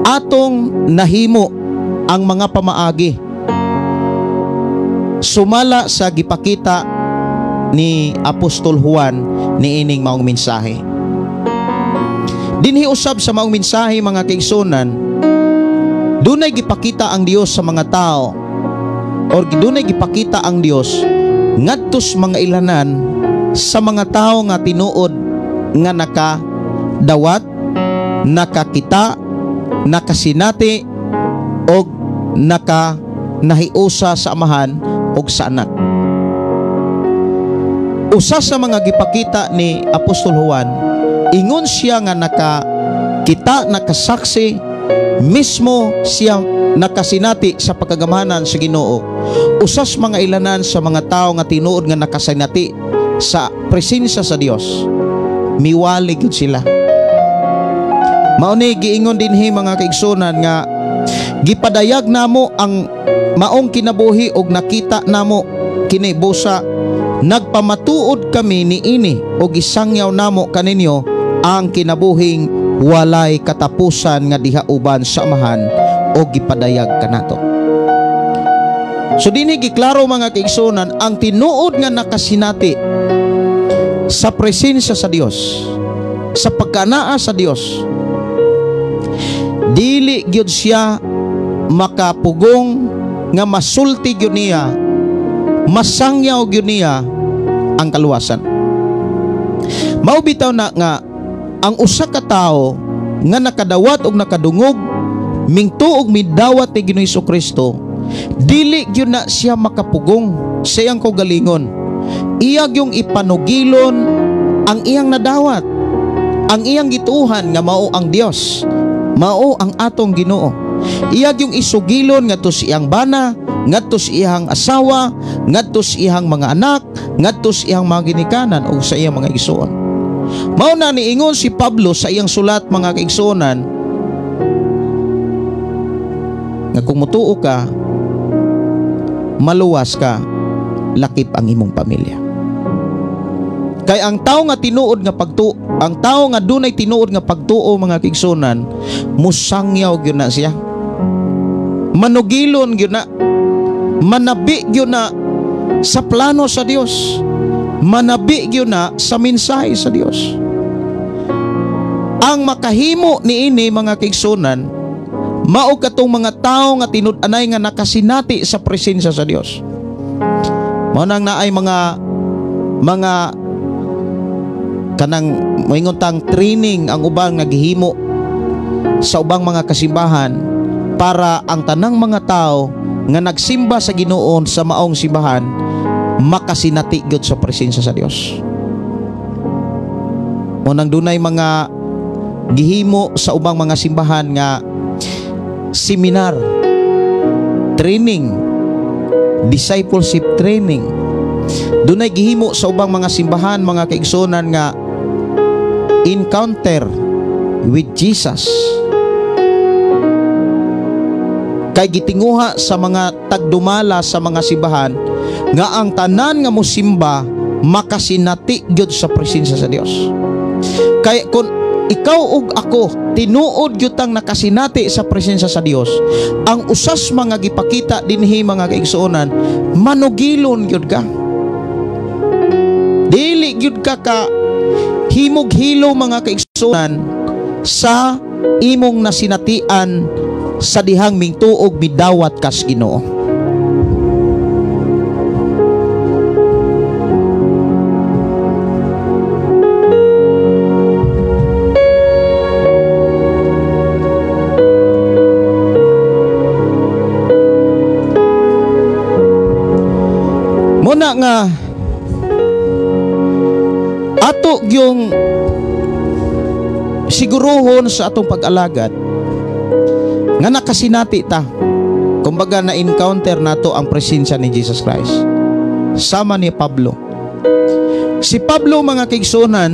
atong nahimo ang mga pamaagi sumala sa gipakita ni Apostol Juan niining maong mensahe. Dinhi usab sa maong mensahe, mga kaigsunan, dunay gipakita ang Dios sa mga tao or dunay gipakita ang Dios ngadto sa mga ilanan sa mga tao nga tinuod nga nakadawat, nakakita, nakasinati og naka nahiusa sa Amahan og sa Anak. Usa sa mga gipakita ni Apostol Juan, ingon siya nga nakakita, nakasaksi, mismo siya nakasinati sa pagkagamhanan sa Ginoo. Usa sa mga ilanan sa mga tao nga tinuod nga nakasinati sa presensya sa Dios, miwali gyud sila. Mao ni giingon dinhi, mga kaigsunan, nga gipadayag namo ang maong kinabuhi og nakita namo kini, busa nagpamatuod kami niini og gisangyaw namo kaninyo ang kinabuhing walay katapusan nga diha uban sa Amahan o gipadayag kanato. So dinhi giklaro, mga kaigsunan, ang tinuod nga nakasinati sa presensya sa Dios, sa pagkanaa sa Dios, dili gyud siya makapugong nga masulti gyud niya. Masangyaw gyud niya ang kaluwasan. Mao bitaw na nga ang usa ka tawo nga nakadawat og nakadungog mingtuog midawat ni Ginoong Hesukristo, dili gyud na siya makapugong sa iyang kaugalingon. Iya gyung ipanugilon ang iyang nadawat, ang iyang gituohan nga mao ang Dios, mao ang atong Ginoo. Iya gyung isugilon ngadto sa iyang bana, ngadto sa iyang asawa, ngadto sa iyang mga anak, ngadto sa iyang mga ginikanan o sa iyang mga igsoon. Mao na niingon si Pablo sa iyang sulat, mga kaigsuonan, nga kung mutuo ka, maluwas ka, lakip ang imong pamilya. Kay ang tao nga tinuod nga pagtuo, ang tao nga dunay tinuod nga pagtuo, mga kaigsuonan, musangyaw gyud na siya. Manugilon gyud na, manabi gyud na sa plano sa Dios. Manabi gyud na sa mensahe sa Dios. Ang makahimo niini, mga kaigsuonan, mao katong mga tawo nga tinud-anay nga nakasinati sa presensya sa Dios. Mao nang naay mga kanang moingon tang training ang ubang naghihimo sa ubang mga kasimbahan para ang tanang mga tao nga nagsimba sa Ginoo sa maong simbahan makasinati gyud sa presensya sa Dios. Mao nang dunay mga gihimo sa ubang mga simbahan nga seminar, training, discipleship training. Dunay gihimo sa ubang mga simbahan, mga kaigsuonan, nga encounter with Jesus. Kay gitinguha sa mga tagdumala sa mga simbahan nga ang tanan nga mosimba makasinati gyud sa presensya sa Dios. Kay kung ikaw ug ako tinuod gyud tang nakasinati sa presensya sa Dios, ang usas mga gipakita dinhi, mga kaigsuonan, manugilon gyud ka. Dili gyud ka ka himog-hilo, mga kaigsuonan, sa imong nasinatian sa dihang mingtuog midawat kas Ginoo. Muna nga ato yung siguruhon sa atong pag-alagad nga nakasinati ta, kumbaga na encounter nato ang presensya ni Jesus Christ. Sama ni Pablo. Si Pablo, mga kaigsuonan,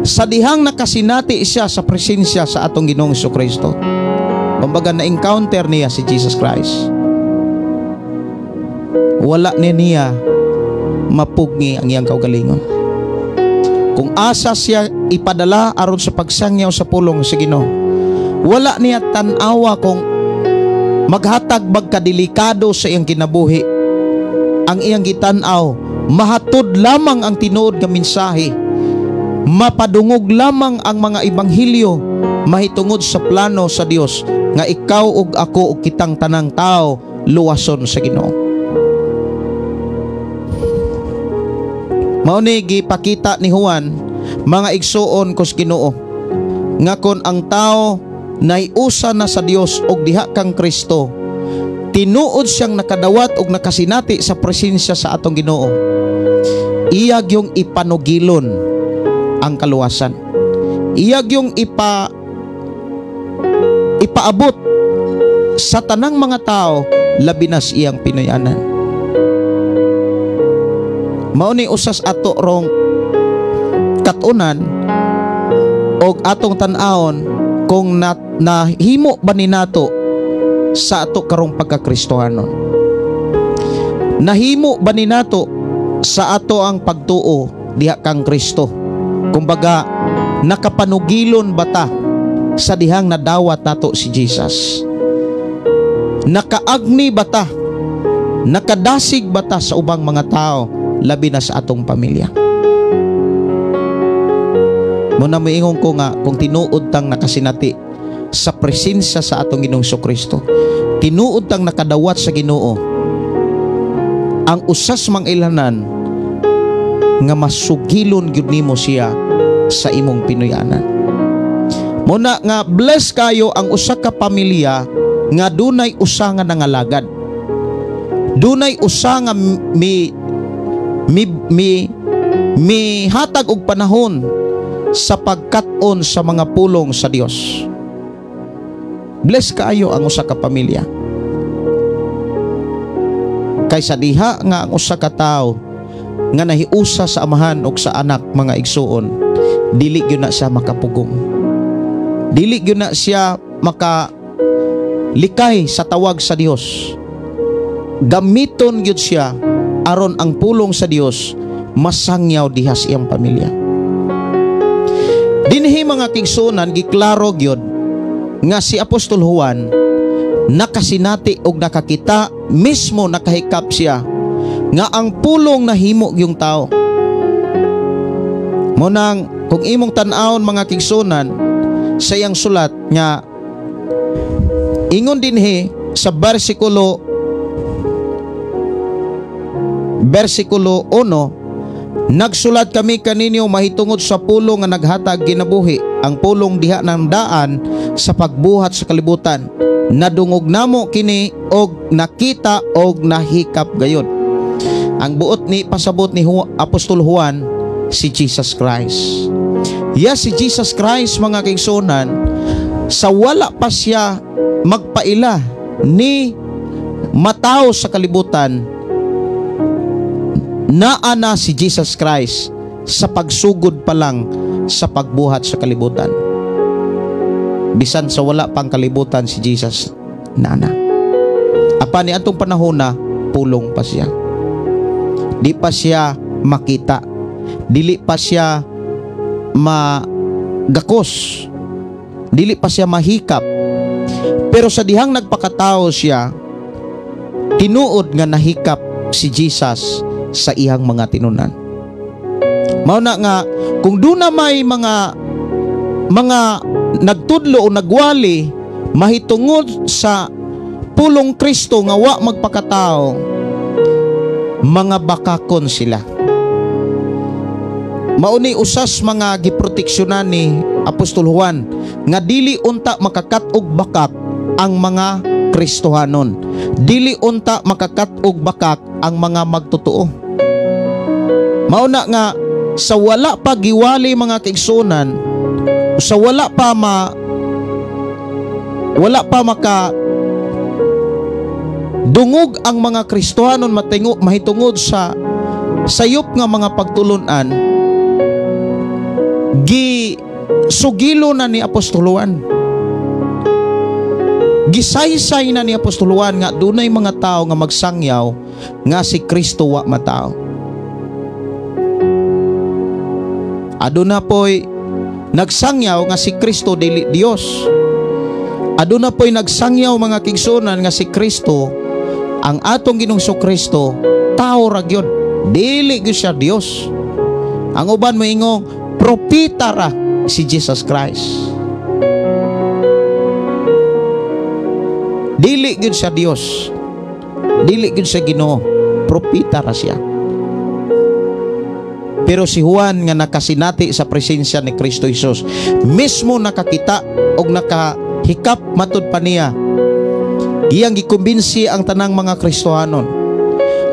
sa dihang nakasinati siya sa presensya sa atong Ginoong Kristo, kumbaga na encounter niya si Jesus Christ, wala ni niya mapugni ang iyang kaugalingon. Kung asa siya ipadala aron sa pagsangyaw sa pulong sa Ginoo, wala niya tan-awa kung maghatag bagkadelikado sa iyang kinabuhi. Ang iyang gitan-aw, mahatod lamang ang tinuod nga mensahe, mapadungog lamang ang mga ebanghelyo mahitungod sa plano sa Dios nga ikaw ug ako ug kitang tanang tao luwason sa Ginoo. Mao ni gipakita ni Juan, mga igsuon kus Ginoo, nga kon ang tao naiusa na sa Dios og diha kang Kristo, tinuod siyang nakadawat og nakasinati sa presensya sa atong Ginoo, iya gyung ipanugilon ang kaluwasan. Iya gyung ipaabot sa tanang mga tao, labi na sa iyang Pinoyanan. Mao ni usas ato rong katunan og atong tan-awon kung nahimo ba ni nato sa ato karong pagkakristohanon. Nahimo ba ni nato sa ato ang pagtuo diha kang Kristo? Kumbaga, nakapanugilon ba ta sa dihang nadawat nato si Jesus? Nakaagni ba ta? Nakadasig ba ta sa ubang mga tao, labi na sa atong pamilya? Muna moingon ko nga kung tinuod tang nakasinati sa presensya sa atong Ginoong Kristo, tinuod tang nakadawat sa Ginoo, Ang usas mang ilanan nga masugilon gyud nimo siya sa imong Pinoyanan. Muna nga bless kayo ang usa ka pamilya nga dunay usa nga nangalagad. Dunay usa nga mi mi mi mihatag og panahon sa pagkat-on sa mga pulong sa Dios. Bless kaayo ang usa ka pamilya. Kaysa diha nga ang usa ka tawo nga nahiusa sa amahan og sa anak, mga igsuon, dili gyud na siya makapugong. Dili gyud na siya maka likay sa tawag sa Dios. Gamiton gyud siya aron ang pulong sa Dios masangyaw diha sa iyang pamilya. Dinhi, mga kaigsuonan, giklaro gyud nga si Apostol Juan nakasinati og nakakita mismo, nakahikap siya nga ang pulong nahimo yung tao. Munang kung imong tan-awon, mga kaigsuonan, sa iyang sulat nga ingon dinhi sa versikulo 1, "Nagsulat kami kaninyo mahitungod sa pulong nga naghatag kinabuhi, ang pulong diha ng daan sa pagbuhat sa kalibutan. Nadungog namo kini og nakita og nahikap gayod." Ang buot ni pasabot ni Apostol Juan, si Jesus Christ. Yes, si Jesus Christ, mga kaigsuonan, sa wala pa siya magpaila ni matawo sa kalibutan, naa na si Jesus Christ sa pagsugod pa lang sa pagbuhat sa kalibutan. Bisan sa wala pang kalibutan, si Jesus naa na. Apan ni atong panahon na pulong pa siya. Di pa siya makita. Dili pa siya magakos. Dili pa siya mahikap. Pero sa dihang nagpakatao siya, tinuod nga nahikap si Jesus sa iyang mga tinunan. Mao na nga kung duna may mga nagtudlo o nagwali mahitungod sa pulong Kristo nga wa magpakatao, mga bakakon sila. Mauni usas mga giproteksyonan ni Apostol Juan nga dili unta makakat-og bakak ang mga Kristohanon. Dili unta makakat-og bakak ang mga magtotoo. Mao na nga sa wala pa giwali, mga kaigsuonan, sa wala pa maka dungog ang mga Kristohanon mahitungod sa sayop nga mga pagtulunan, gi sugilo na ni Apostol Juan, gisaysay na ni Apostol Juan nga dunay mga tao nga magsangyaw nga si Kristo wa matao. Aduna poy nagsangyaw nga si Kristo dili Dios. Aduna poy nagsangyaw, mga kaigsuonan, nga si Kristo, ang atong Ginoong Kristo, tao ra gyud, dili gyud siya Dios. Ang uban moingong propeta ra si Jesus Christ. Dili gyud siya Dios. Dili gyud siya Ginoo. Propeta ra siya. Pero si Juan nga nakasinati sa presensya ni Kristo Jesus, mismo nakakita og nakahikap matud pa niya, iyang gikumbinsi ang tanang mga Kristohanon.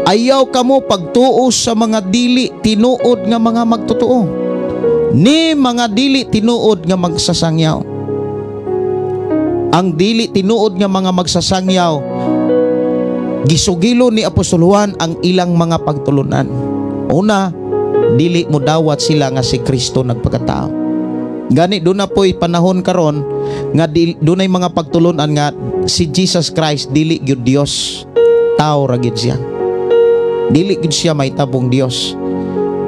"Ayaw kamo pagtuo sa mga dili tinuod nga mga magtotoo, ni mga dili tinuod nga magsasangyaw." Ang dili tinuod nga mga magsasangyaw, gisugilo ni Apostol Juan ang ilang mga pagtulunan. Una, dili mo dawat sila nga si Kristo nagpakatao. Gani duna po'y panahon karon nga dunay mga pagtulunan nga si Jesus Christ dili gyud Dios, tao ra gyud siya. Dili gyud siya may tabong Dios.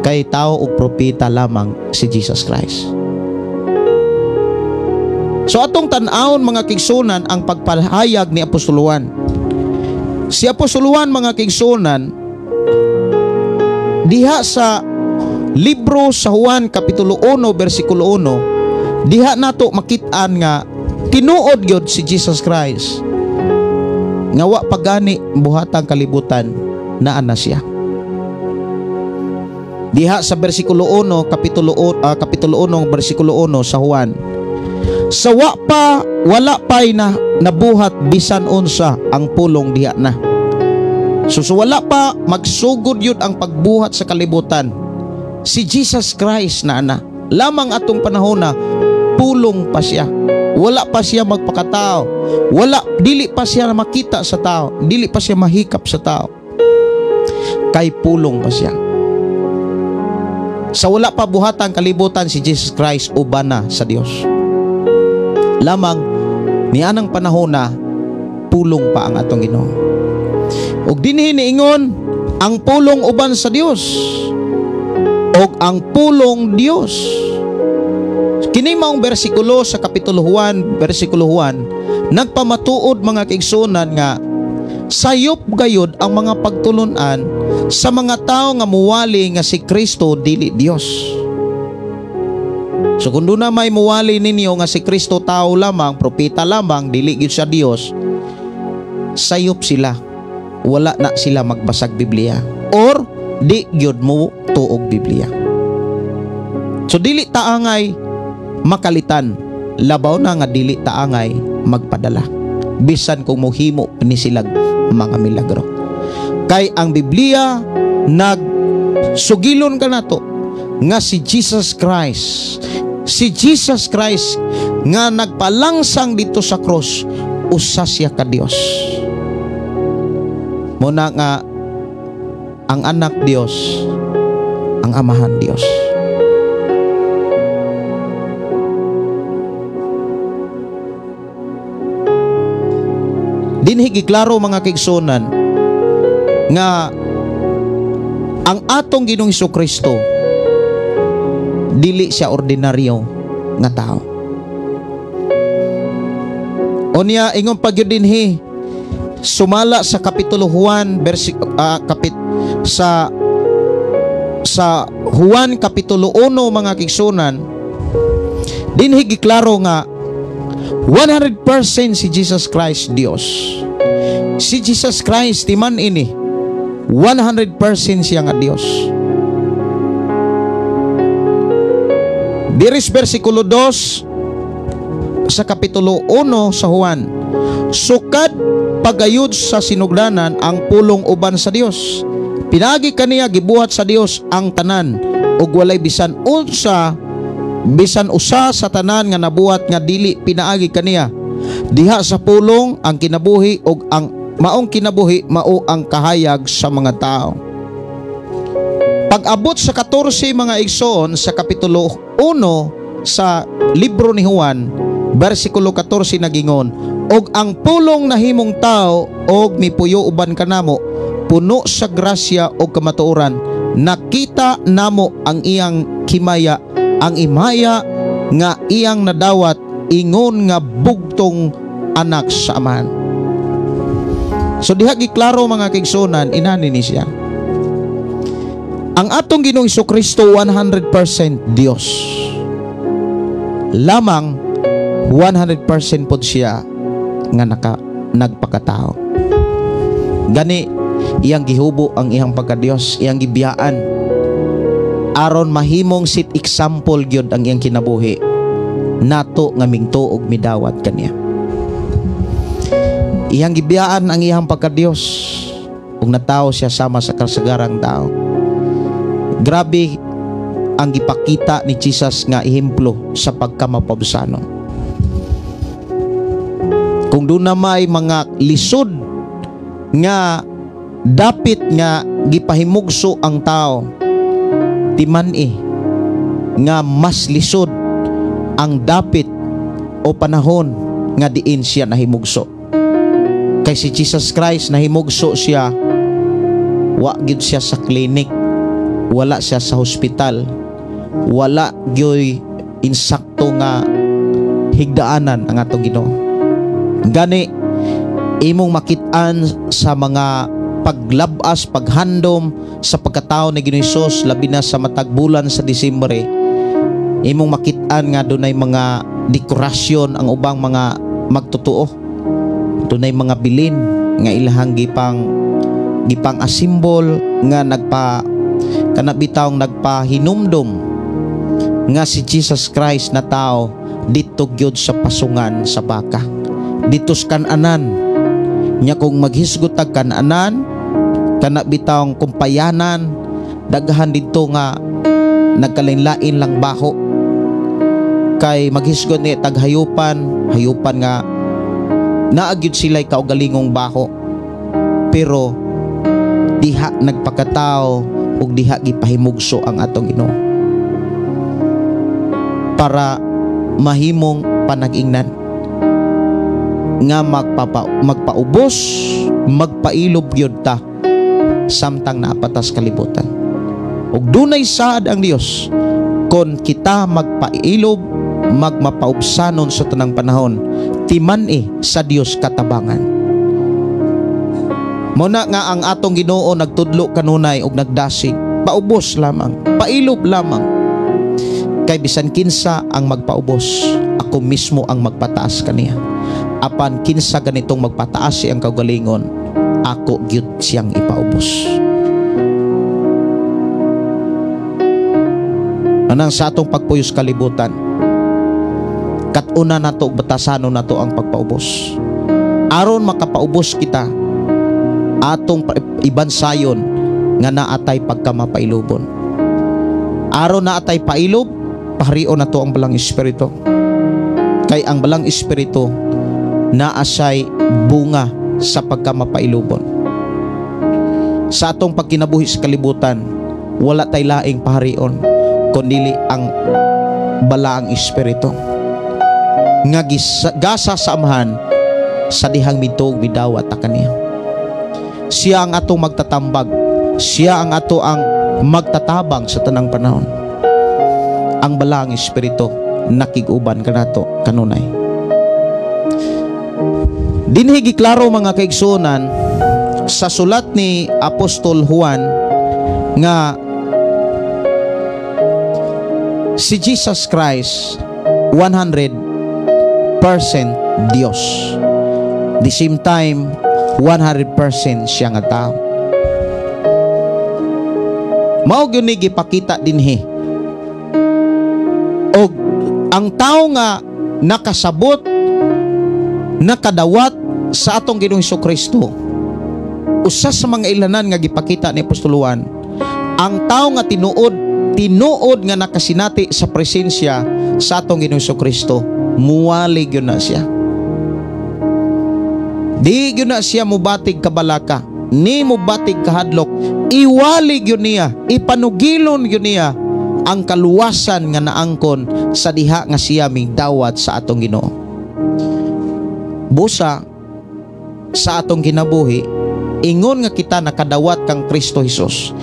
Kay tao ug propeta lamang si Jesus Christ. So atong tan-awon, mga kaigsuonan, ang pagpahayag ni Apostol Juan. Si Apostol Juan, mga kaigsuonan, diha sa libro sa Juan kapitulo 1 bersikulo 1, diha nato makit-an nga tinuod gyud si Jesus Christ nga wa pa gani buhatang kalibutan. naa na siya. Diha sa versikulo 1, kapitulo 1, versikulo 1 sa Juan. Sa wa pa, wala pa'y na, nabuhat bisan unsa, ang pulong diha na. So wala pa magsugod yun ang pagbuhat sa kalibutan. Si Jesus Christ na na. Lamang atong panahon na pulong pa siya. Wala pa siya magpakatao. Wala, dili pa siya makita sa tao. Dili pa siya mahikap sa tao. Kay pulong pa siya. Sa wala pa buhatang kalibutan, si Jesus Christ uban na sa Dios. Lamang nianang panahon na pulong pa ang atong Ginoo. Ug dinhi niingon ang pulong uban sa Dios ug ang pulong Dios. Kini maong bersikulo sa kapitulo Juan, bersikulo Juan, nagpamatuod mga kaigsuonan nga sayop gayud ang mga pagtulunan sa mga tao nga muwali nga si Kristo dili Dios. So kung doon na may muwali ninyo nga si Kristo tao lamang, propeta lamang, dili gyud siya Dios, sayop sila. Wala na sila magbasag Biblia or di gyud mo tuog Biblia. So dili taangay makalitan, labaw na nga dili taangay magpadala, bisan kung mohimo ni silag mga milagro. Kay ang Biblia nagsugilon kanato nga si Jesus Christ, si Jesus Christ nga nagpalangsang dito sa cross, usa siya ka Dios. Muna nga ang anak Dios, ang amahan Dios. Dinhi giklaro mga kaigsuonan nga ang atong Ginoong Hesukristo dili siya ordinaryo nga tao. Unya ingon pa gyud dinhi sumala sa kapitulo Juan sa Juan kapitulo 1 mga kaigsuonan, dinhi giklaro nga 100% si Jesus Christ Dios. Si Jesus Christ timan ini 100% siya nga Dios. Diris versikulo 2 sa kapitulo 1 sa Juan, sukad pagayod sa sinugdanan ang pulong uban sa Dios. Pinagi kaniya gibuhat sa Dios ang tanan ug walay bisan unsa, bisan usa sa tanan nga nabuhat nga dili pinaagi kaniya. Diha sa pulong ang kinabuhi ug ang maong kinabuhi mao ang kahayag sa mga tao. Pag-abot sa 14 mga igsoon sa kapitulo 1 sa libro ni Juan, versikulo 14 nagingon, og ang pulong nahimong tao og mipuyo uban kanamo, puno sa grasya og kamatuoran, nakita namo ang iyang himaya, ang imaya nga iyang nadawat, ingon nga bugtong anak sa Amahan. So diha giklaro mga kaigsuonan, inani ni siya. Ang atong Ginoong Hesukristo 100% Dios. Lamang 100% pod siya nga nagpakatao. Gani iyang gihubo ang iyang pagka-Dios, iyang gibiyaan aron mahimong sit example gyud ang iyang kinabuhi nato nga mingto og midawat kaniya. Iyang gibiyaan ang iyang pagka-Dios ug natawo siya sama sa kasagarang tao. Grabe ang gipakita ni Jesus nga ehemplo sa pagkamapabsano. Kung doon na may mga lisod nga dapit nga gipahimugso ang tao, timan-i nga mas lisod ang dapit o panahon nga diin siya nahimugso. Kay si Jesus Christ nahimugso siya, wa gyud siya sa clinic, wala siya sa hospital, wala gyoy insakto nga higdaanan ang atong Ginoo. Gani imong makit-an sa mga paglabas, paghandom sa pagkatao ni Ginoong Hesus, labi na sa matag bulan sa Disyembre, imong makit-an nga dunay mga dekorasyon ang ubang mga magtotoo, dunay mga bilin nga ilahang gipang Gipang-asimbol nga nagpa kana bitawng nagpahinumdom nga si Jesus Christ na tao didto gyud sa pasungan sa baka, didto sa kananan nya. Kung maghisgot tag kananan, kana bitawng kumpayanan, daghan didto nga nagkalain-lain lang baho, kay maghisgot ni tag hayupan, hayupan nga naa gyud sila'y kaugalingong baho. Pero diha nagpakatao ug diha gipahimugso ang atong Ginoo para mahimong panag-ingnan nga magpaubos, magpailob gyud ta samtang naa pa ta sa kalibutan. Ug dunay saad ang Dios kon kita magpailob, magmapaubsanon sa tanang panahon, timan-i sa Dios katabangan. Mao na nga ang atong Ginoo nagtudlo kanunay og nagdasig, paubos lamang, pailob lamang. Kay bisan kinsa ang magpaubos, ako mismo ang magpataas kaniya. Apan kinsa ganitong magpataas siyang kaugalingon, ako gyud siyang ipaubos. Anang sa atong pagpuyos kalibutan, kat-una nato ug batasanon nato ang pagpaubos. Aron makapaubos kita, atong ibansayon nga naatay pagkamapailobon. Aron naatay pailob, paharion nato ang Balang Espiritu. Kay ang Balang Espiritu naasay bunga sa pagkamapailobon. Sa atong pagkinabuhi sa kalibutan, wala tay laing paharion kundili ang Balaang Espiritu nga gasa sa Amahan sa dihang midtuog midawat ta kaniya. Siya ang atong magtatambag, siya ang ato ang magtatabang sa tanang panahon. Ang Balaang Espiritu nakig-uban kanato kanunay. Dinhi giklaro, mga kaigsuonan, sa sulat ni Apostol Juan nga si Jesus Christ 100% Diyos. The same time, 100% siya nga tao. Mao gyud ni gipakita dinhi. Og ang tao nga nakasabot, nakadawat sa atong Ginoong Kristo, usa sa mga ilanan nga gipakita ni Apostol Juan, ang tao nga tinuod tinuod nga nakasinati sa presensya sa atong Ginoong Kristo, muwali gyud na siya. Di gyud na siya mubatig kabalaka, ni mubatig kahadlok, iwali gyud niya, ipanugilon gyud niya ang kaluwasan nga naangkon sa diha nga siya migdawat sa atong Ginoo. Busa sa atong kinabuhi, ingon nga kita nakadawat kang Kristo Hesus.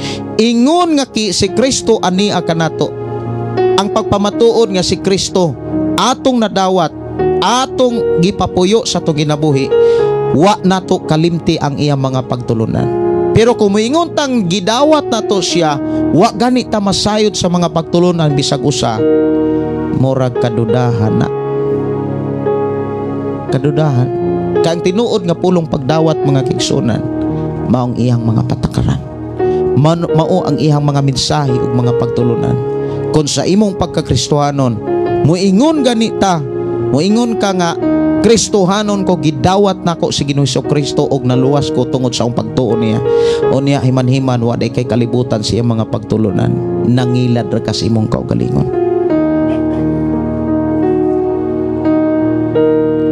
Ingon nga si Kristo ania kanato. Ang pagpamatuod nga si Kristo atong nadawat, atong gipapuyo sa atong kinabuhi, wa nato kalimti ang iyang mga pagtulunan. Pero kung moingon tang gidawat nato siya, wa gani ta masayod sa mga pagtulunan bisag usa, murag kadudahan na. Kadudahan. Kay ang tinuod nga pulong pagdawat, mga kaigsuonan, maong iyang mga patakaran. Mao ang iyang mga mensahe ug mga pagtulunan. Kung sa imong pagkakristohanon, muingon gani ta, muingon ka nga Kristohanon ko, gidawat nako si Ginoong Kristo og naluwas ko tungod sa akong pagtuo niya. O niya himan-himan wa day kay kalibutan sa iyang mga pagtulunan, nangilad ra ka sa imong kaugalingon.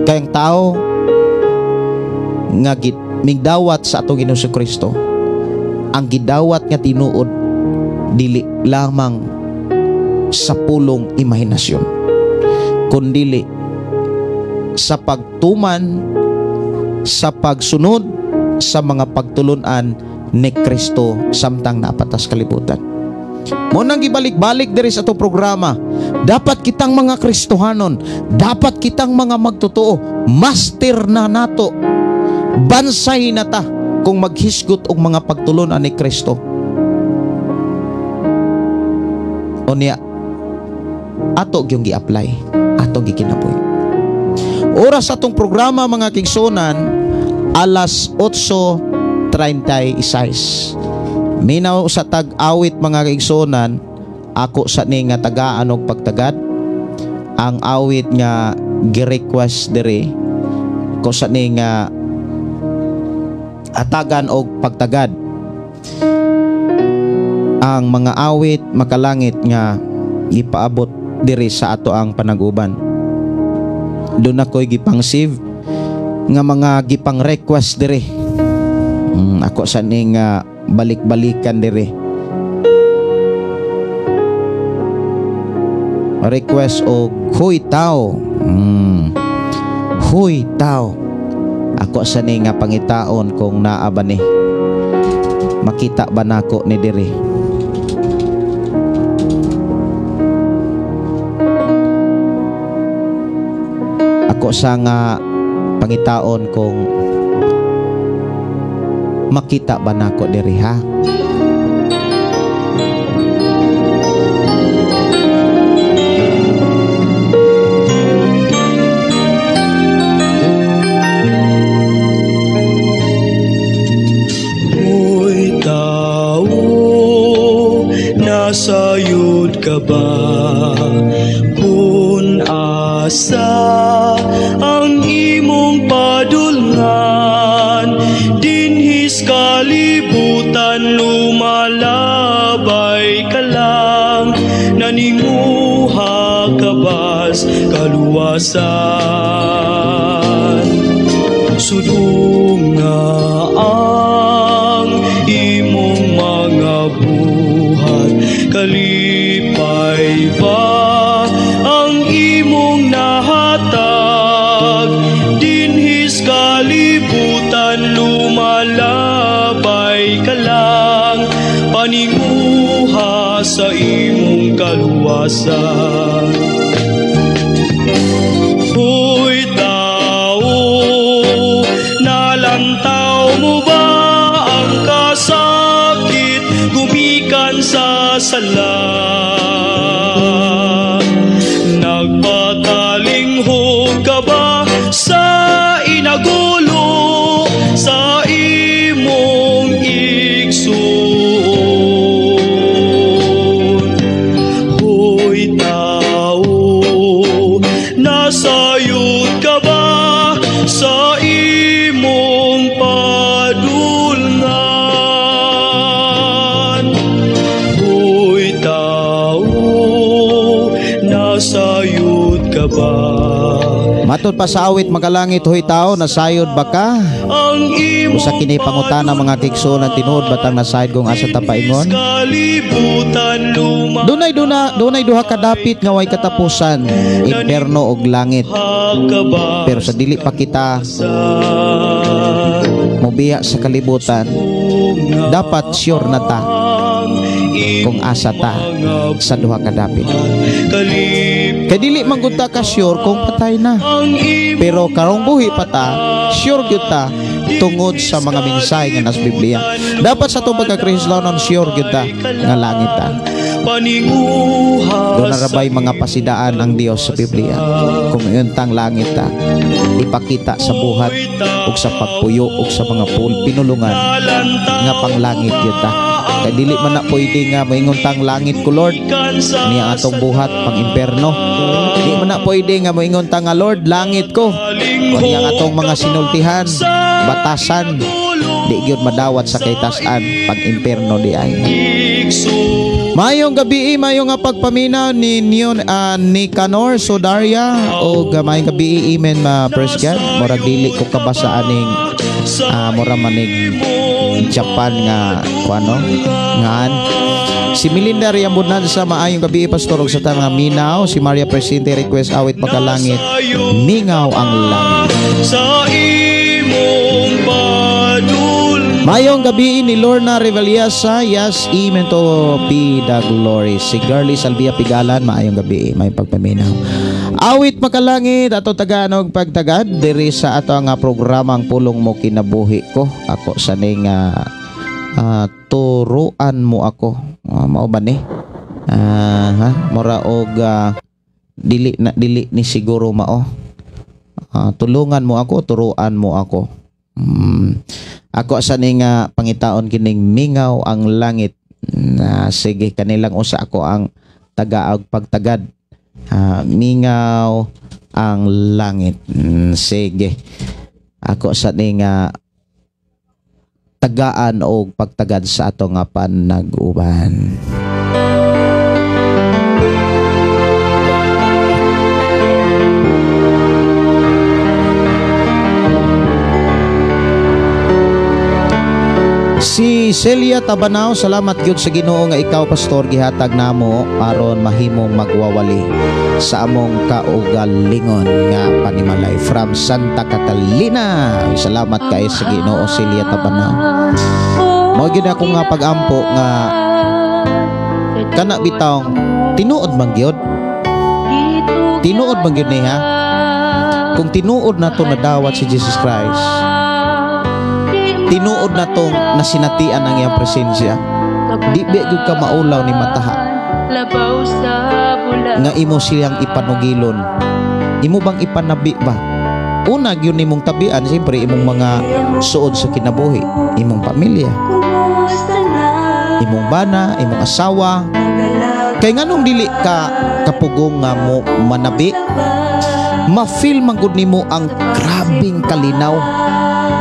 Kay ang tao nga migdawat sa atong Ginoong Kristo, ang gidawat nga tinuod dili lamang sa pulong imahinasyon, kundili sa pagtuman, sa pagsunod sa mga pagtulunan ni Kristo samtang naa pa ta sa kalibutan. Mao nang gibalik-balik diri sa atong programa, dapat kitang mga Kristohanon, dapat kitang mga magtotoo, master na nato, bansay na ta kung maghisgot og mga pagtulunan ni Kristo. Unya, ato gyung gi-apply, ato gikinabuhi. Oras atong programa, mga kaigsuonan, alas 8:30. 36. Minaw sa tag-awit mga kaigsuonan, ako sa ni nga tagaan og pagtagad. Ang awit nga gi-request diri ko sa ni nga atagan og pagtagad. Ang mga awit makalangit nga gipaabot diri sa ato ang panaguban. Doon ako'y gipang-save nga mga gipang request diri. Ako sa ni nga balik-balikan diri. Request og Huy Tao. Huy Tao. Ako sa ni nga pangitaon kung naa ba ni. Makita ba nako ni diri? Ako sa nga pangitaon kung makita ba nako diri ha? Hoy tao, nasayod ka ba? Kung asa ang imong padulngan, dinhis kalibutan lumalabay ka lang, naninguha ka bas kaluwasan? Sudunga ang imong mga buhat, kalipay ba ang imong nahatag? Dinhis kalibutan lumalabay ka lang, paninguha sa imong kaluwasan. Hoy tao, nalantaw mo ba ang kasakit gumikan sa sala? Nagpatalinghog ka ba sa inagulo sa imong igsoon? Hoy tao, nasayod ka ba sa imong padulngan? Hoy tao, nasayod ka ba? Matod pa sa awit makalangit, hoy tao, nasayod ba ka? Usa kini pangutana mga kigsuonan, tinuod batang nasayod kung asa ta paingon? Dunay dunay duha ka dapit nga way katapusan, imperno og langit. Pero sa dili pa kita mobiya sa kalibutan, dapat sure na ta kung asa ta sa duha ka dapit. Kay dili man gud ta ka sure kung patay na. Pero karong buhi pa ta, sure gyud ta tungod sa mga mensahe nga nasa Biblia. Dapat sa atong pagka-Kristohanon sure gyud ta nga langit ta. Doon narabay mga pasidaan ang Dios sa Biblia. Kung iuntang langit ta, ipakita sa buhat ug sa pagpuyo ug sa mga pinulungan nga panglangit gyud ta. Kay dili man na pwede nga moingon tang langit ko Lord, niya atong buhat pang imperno. Di man na pwede nga moingon ta nga Lord langit ko, niya atong mga sinultihan, batasan, di gyud madawat sa kaytas-an pang imperno di ay. Mayong gabi, mayong nga pagpaminaw ni Nicanor Sodaria o mayong gabi, amen ma praise God. Murag dili ko kabasa aning mura manig Japan nga kuano ngan. Si Melinda Riambunansa, maayong gabi pastor og sa tanang minaw. Si Maria Presente request awit makalangit, mingaw ang langit. Sa imong padul. Mayong gabi ni Lorna Revaliasa, yes, amen to be the glory. Si Girlie Salvia Pigalan, maayong gabi, may pagpaminaw. Awit makalangit ato taganog pagtagad diri sa ato nga programang Pulong Mo Kinabuhi Ko. Ako sa ning turuan mo ako. Mao ba ni? Ha? Mura og dili na dili ni siguro mao. Tulungan mo ako, turuan mo ako. Ako sa ning pangitaon kining Mingaw ang Langit. Na sige, kanilang usa ako ang tagaag pagtagad. Mingaw ang Langit. Sige. Ako sa ning tagaan og pagtagad sa ato nga panag-uban. Si Celia Tabanao, salamat gyud sa Ginoo nga ikaw pastor gihatag namo aron mahimong magwawali sa among kaugalingon nga panimalay from Santa Catalina. Salamat kay sa Ginoo, Celia Tabanao. Mao gyud ako nga pag-ampo nga kana bitawng tinuod man gyud. Tinuod man gyud niya. Kung tinuod nato nadawat si Jesus Christ, tinuod na tong nasinatian ang iyang presensya, di ba gyud ka maulaw ni mataha nga imo siyang ipanugilon? Imo bang ipanabi ba? Una gyud nimong tabian, siyempre imong mga suod sa kinabuhi, imong pamilya, imong bana, imong asawa. Kay nganong dili ka kapugong nga mo manabi, ma-feel man gud nimo ang grabing kalinaw.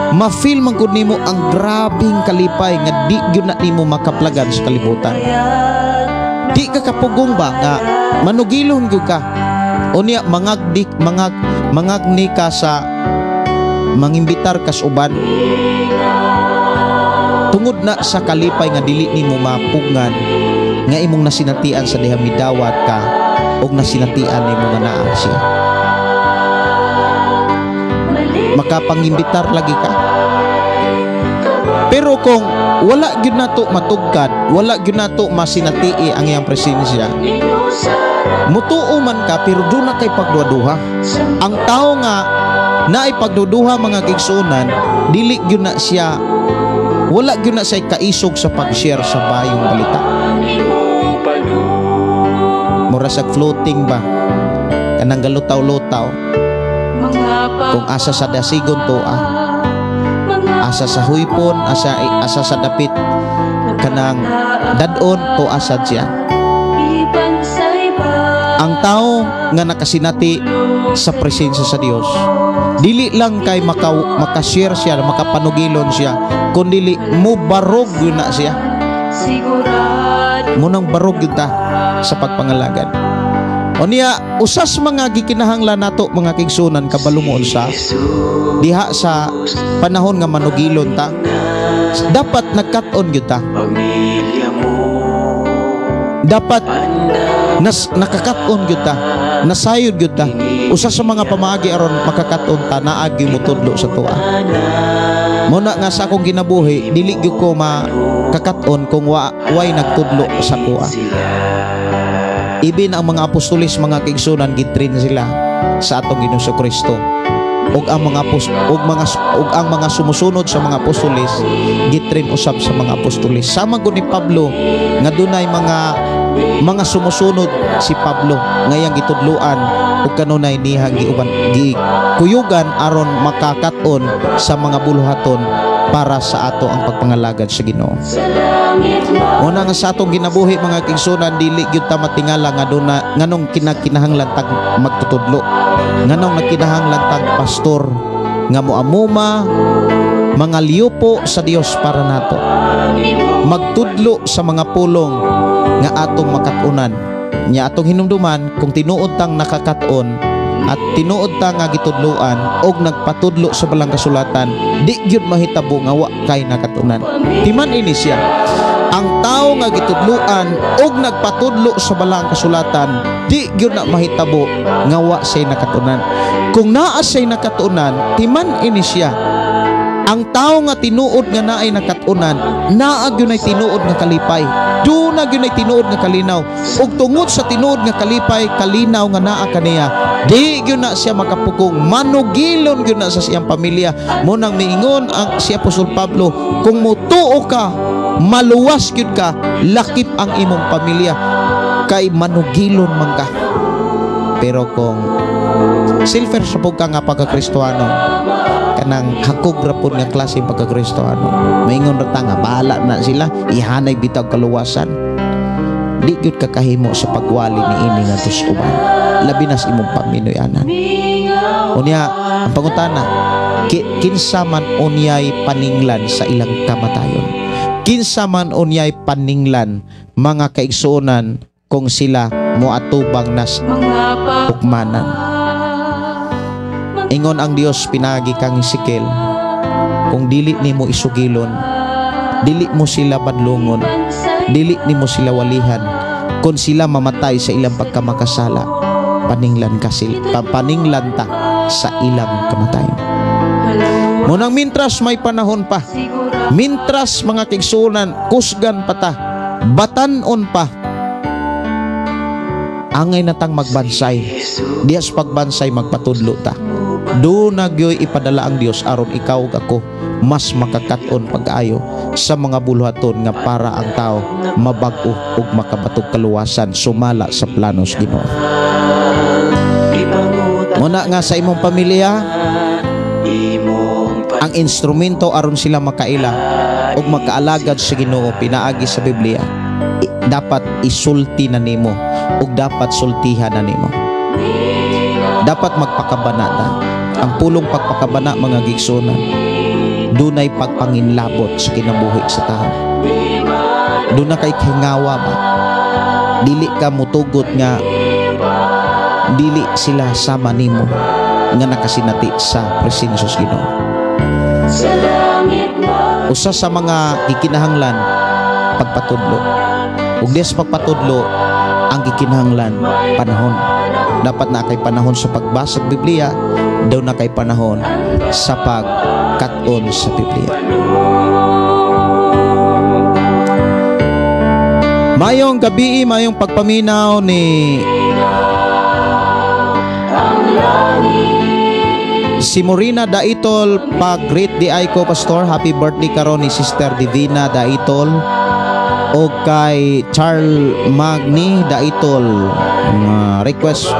Ma-feel man gud nimo ang grabing kalipay nga di gyud na nimo makaplagan sa kalibutan. Di ka kapugong ba nga manugilon gyud ka? Unya mangagni ka sa mangimbitar kas uban. Tungod na sa kalipay nga dili nimo mapugngan nga imong nasinatian sa diha midawat ka og nasinatian nimo nga naa siya. Makapangimbitar lagi ka. Pero kung wala gyud nato matugkad, wala gyud nato masinati ang iyang presensya, mutuo man ka pero doon na kay pagduhaduha. Ang tao nga naay pagduduha mga kigsuonan, dili gyud na siya, wala gyud na siya kaisog sa pag-share sa bayong balita. Mura sa floating ba, kanang galutaw-lutaw. Kung asa sa dasigon to, asa sa huypon, asa sa dapit kanang dadon to asad siya. Ang tao nga nakasinati sa presensya sa Dios, dili lang kay makashare siya, makapanugilon siya, kundi mubarog yun na siya. Munang barog yun ta sa pagpangalagad. O niya, usas mga gikinahanglan nato mga kigsunan kabalo mo unsa diha sa panahon nga manugilon ta, dapat nagkat-on gyud ta. Dapat nakakat-on gyud ta, nasayod gyud ta. Usa sa mga pamaagi aron makakat-on ta, naa gyud motudlo sa tuwa. Muna nga sa akong ginabuhi, dili gyud ko makakat-on kung way nagtudlo sa kuha. Ibin ang mga apostolis mga kigsunan, gitrin sila sa atong Ginoong Kristo. Og ang mga og ang mga sumusunod sa mga apostolis gitrin usab sa mga apostolis. Sama gud ni Pablo nga dunay mga sumusunod si Pablo ngayang gitudloan ug kanunay niyang giuban gikuyugan aron makakat-on sa mga buluhaton para sa ato ang pagpangalagad sa Ginoo. Una nga sa atong ginabuhi mga kigsunan, dili gyud ta matingala nga duna nganong kinakinahanglan tag magtutudlo, nganong nagkinahanglan tag pastor nga moamuma mga liyupo sa Dios para nato, magtudlo sa mga pulong nga atong makat-unan. Nya atong hinumduman kung tinuod tang nakakat-on at tinuod ta nga gitudloan og nagpatudlo sa balang kasulatan, di gyud mahitabo nga wa kay nakatunan. Timan ini siya, ang tawo nga gitudloan og nagpatudlo sa balang kasulatan, di gyud na mahitabo nga wa say nakatunan. Kung naa say nakatunan, timan ini siya, ang tawo nga tinuod nga naay nakatunan, naa gyud nay tinuod nga kalipay, duna gyud nay tinuod nga kalinaw. Ug tungod sa tinuod nga kalipay, kalinaw nga naa kaniya, di gyud na siya makapugong, manugilon gyud na sa siyang pamilya. Munang miingon ang si Apostol Pablo, kung mutuo ka, maluwas gyud ka, lakip ang imong pamilya, kay manugilon man ka. Pero kung silver sa pugka nga pagkakristuano, Kanang hakog ra pud nga klase pagka-Kristohano. Maingon ra ta nga bahala na sila, ihanay bitaw kaluwasan. Di gyud ka kahimo sa pagwali ni ini ngadto sa uban. Labi na sa imong paminuyanan. Unya, ang pangutana, kinsa man unyay paninglan sa ilang kamatayon? Kinsa man unyay paninglan, mga kaigsuonan, kung sila moatubang nas hukmanan? Ingon ang Dios pinagi kang Ezekiel, kung dili nimo isugilon, dili mo sila badlongon, dili nimo sila walihan, kung sila mamatay sa ilang pagkamakasala, paninglan ka sila, paninglan ta sa ilang kamatayon. Munang mintras may panahon pa, mintras, mga kaigsuonan, kusgan pa ta, batanon pa, angay natang magbansay. Diya sa pagbansay, magpatudlo ta. Do nagyoy ipadala ang Dios aron ikaw ug ako mas makakaton pag-ayo sa mga buluhaton nga para ang tao mabag-o ug makabatog kaluwasan sumala sa planos Ginoo. Muna nga sa imong pamilya, ang instrumento aron sila makaila ug makaalagad sa Ginoo pinaagi sa Biblia, dapat isulti na nimo ug dapat sultihan na nimo. Dapat magpakabana ta. Ang pulong pagpakabana, mga gigsunan, dunay pagpanginlabot sa kinabuhi sa tao. Doon na kay hingawa ba, dili ka mutugot nga dili sila sama nimo nga nakasinati sa presensya sa Ginoo. Usa sa mga gikinahanglan, pagpatudlo. Ug des pagpatudlo, ang gikinahanglan, panahon. Dapat na kay panahon sa pagbasa sa Biblia, daw na kay panahon sa pagkat-on sa Biblia. Mayong gabi, mayong pagpaminaw ni si Morina Daitol. Pag-greet di ay ko, Pastor. Happy birthday karon ni Sister Divina Daitol o kay Charles Magni Daitol. Request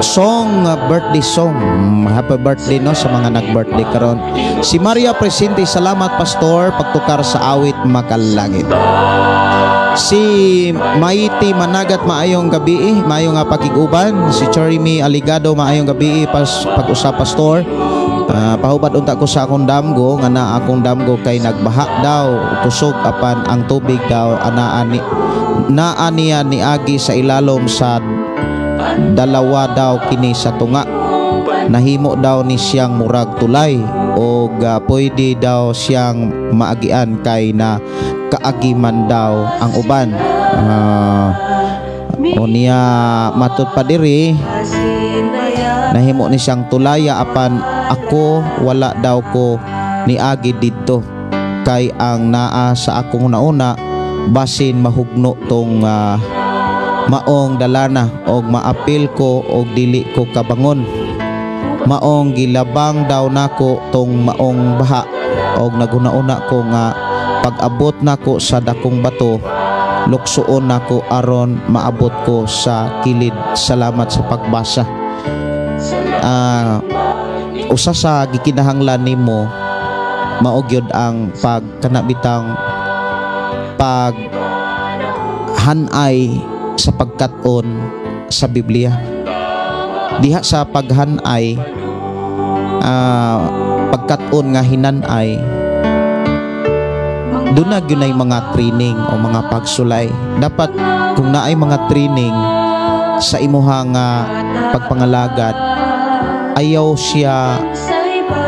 song, birthday song. Happy birthday, no, sa mga nag-birthday karon. Si Maria Presente, salamat, Pastor, pagtukar sa awit Makalangit. Si Maiti Managat, maayong gabi, maayong nga pakiguban. Si Jeremy Aligado, maayong gabi pas pag-usap, Pastor. Pahubad unta ko sa akong damgo nga na akong damgo kay nagbaha daw kusog, apan ang tubig daw anaa ni naa niya niagi sa ilalom sa dalawa daw kini sa tunga. Nahimo daw ni siyang murag tulay og pwede daw siyang maagian kay na kaagiman daw ang uban. O niya matud pa diri, nahimo ni siyang tulaya, apan ako wala daw ko niagi didto kay ang naa sa akong nauna basin mahugno tong maong dalana og maapil ko og dili ko kabangon. Maong gilabang daw nako tong maong baha og naguna-una ko nga pag-abot nako sa dakong bato, luksuon nako aron maabot ko sa kilid. Salamat sa pagbasa. Usa sa gikinahanglan nimo mao gyud ang pagkanabitang pag hanay sa pagkat-on sa Biblia. Diha sa paghanay, pagkat-on nga hinanay, doon na gyud ay mga training o mga pagsulay. Dapat kung naay mga training sa imuhang pagpangalagad, ayaw siya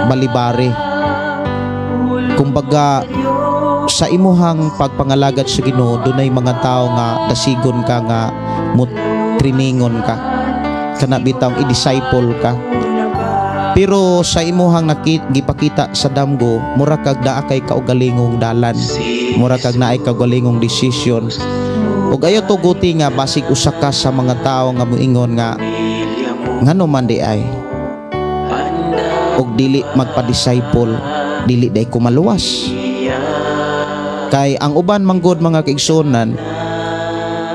balibari. Kumbaga, sa imuhang pagpangalagad sa Ginoo, dunay mga tao nga dasigon ka nga mo trainingon ka, kana bitang i-disciple ka. Pero sa imuhang gipakita sa damgo, mura kag naa kay kaugalingong dalan, mura kag naay kaugalingong decision. Ug ayaw tuguti nga basig usa ka sa mga tao nga moingon nga ngano man di ay og dili magpa-disciple, dili day kumaluwas. Kay ang uban manggod, mga kaigsuonan,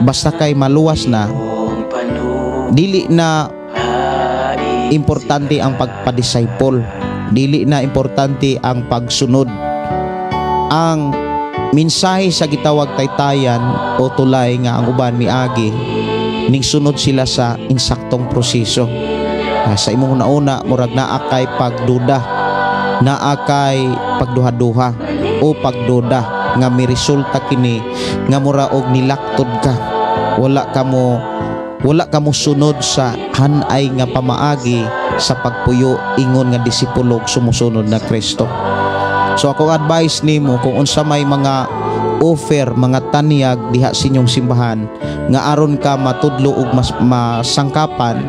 basta kay maluwas na, dili na importante ang pagpa-disciple. Dili na importante ang pagsunod. Ang mensahe sa gitawag taytayan o tulay nga ang uban miagi ning sunod sila sa insaktong proseso. Sa imong una-una, murag naa kay pagduda, naa kay pagduha-duha o pagduda nga miresulta kini nga mura og nilaktod ka. Wala ka mo sunod sa hanay nga pamaagi sa pagpuyo ingon nga disipulo og sumusunod na Kristo. So akong advice nimo, kung unsa may mga offer, mga tanyag diha sa inyong simbahan nga aron ka matudlo og mas masangkapan,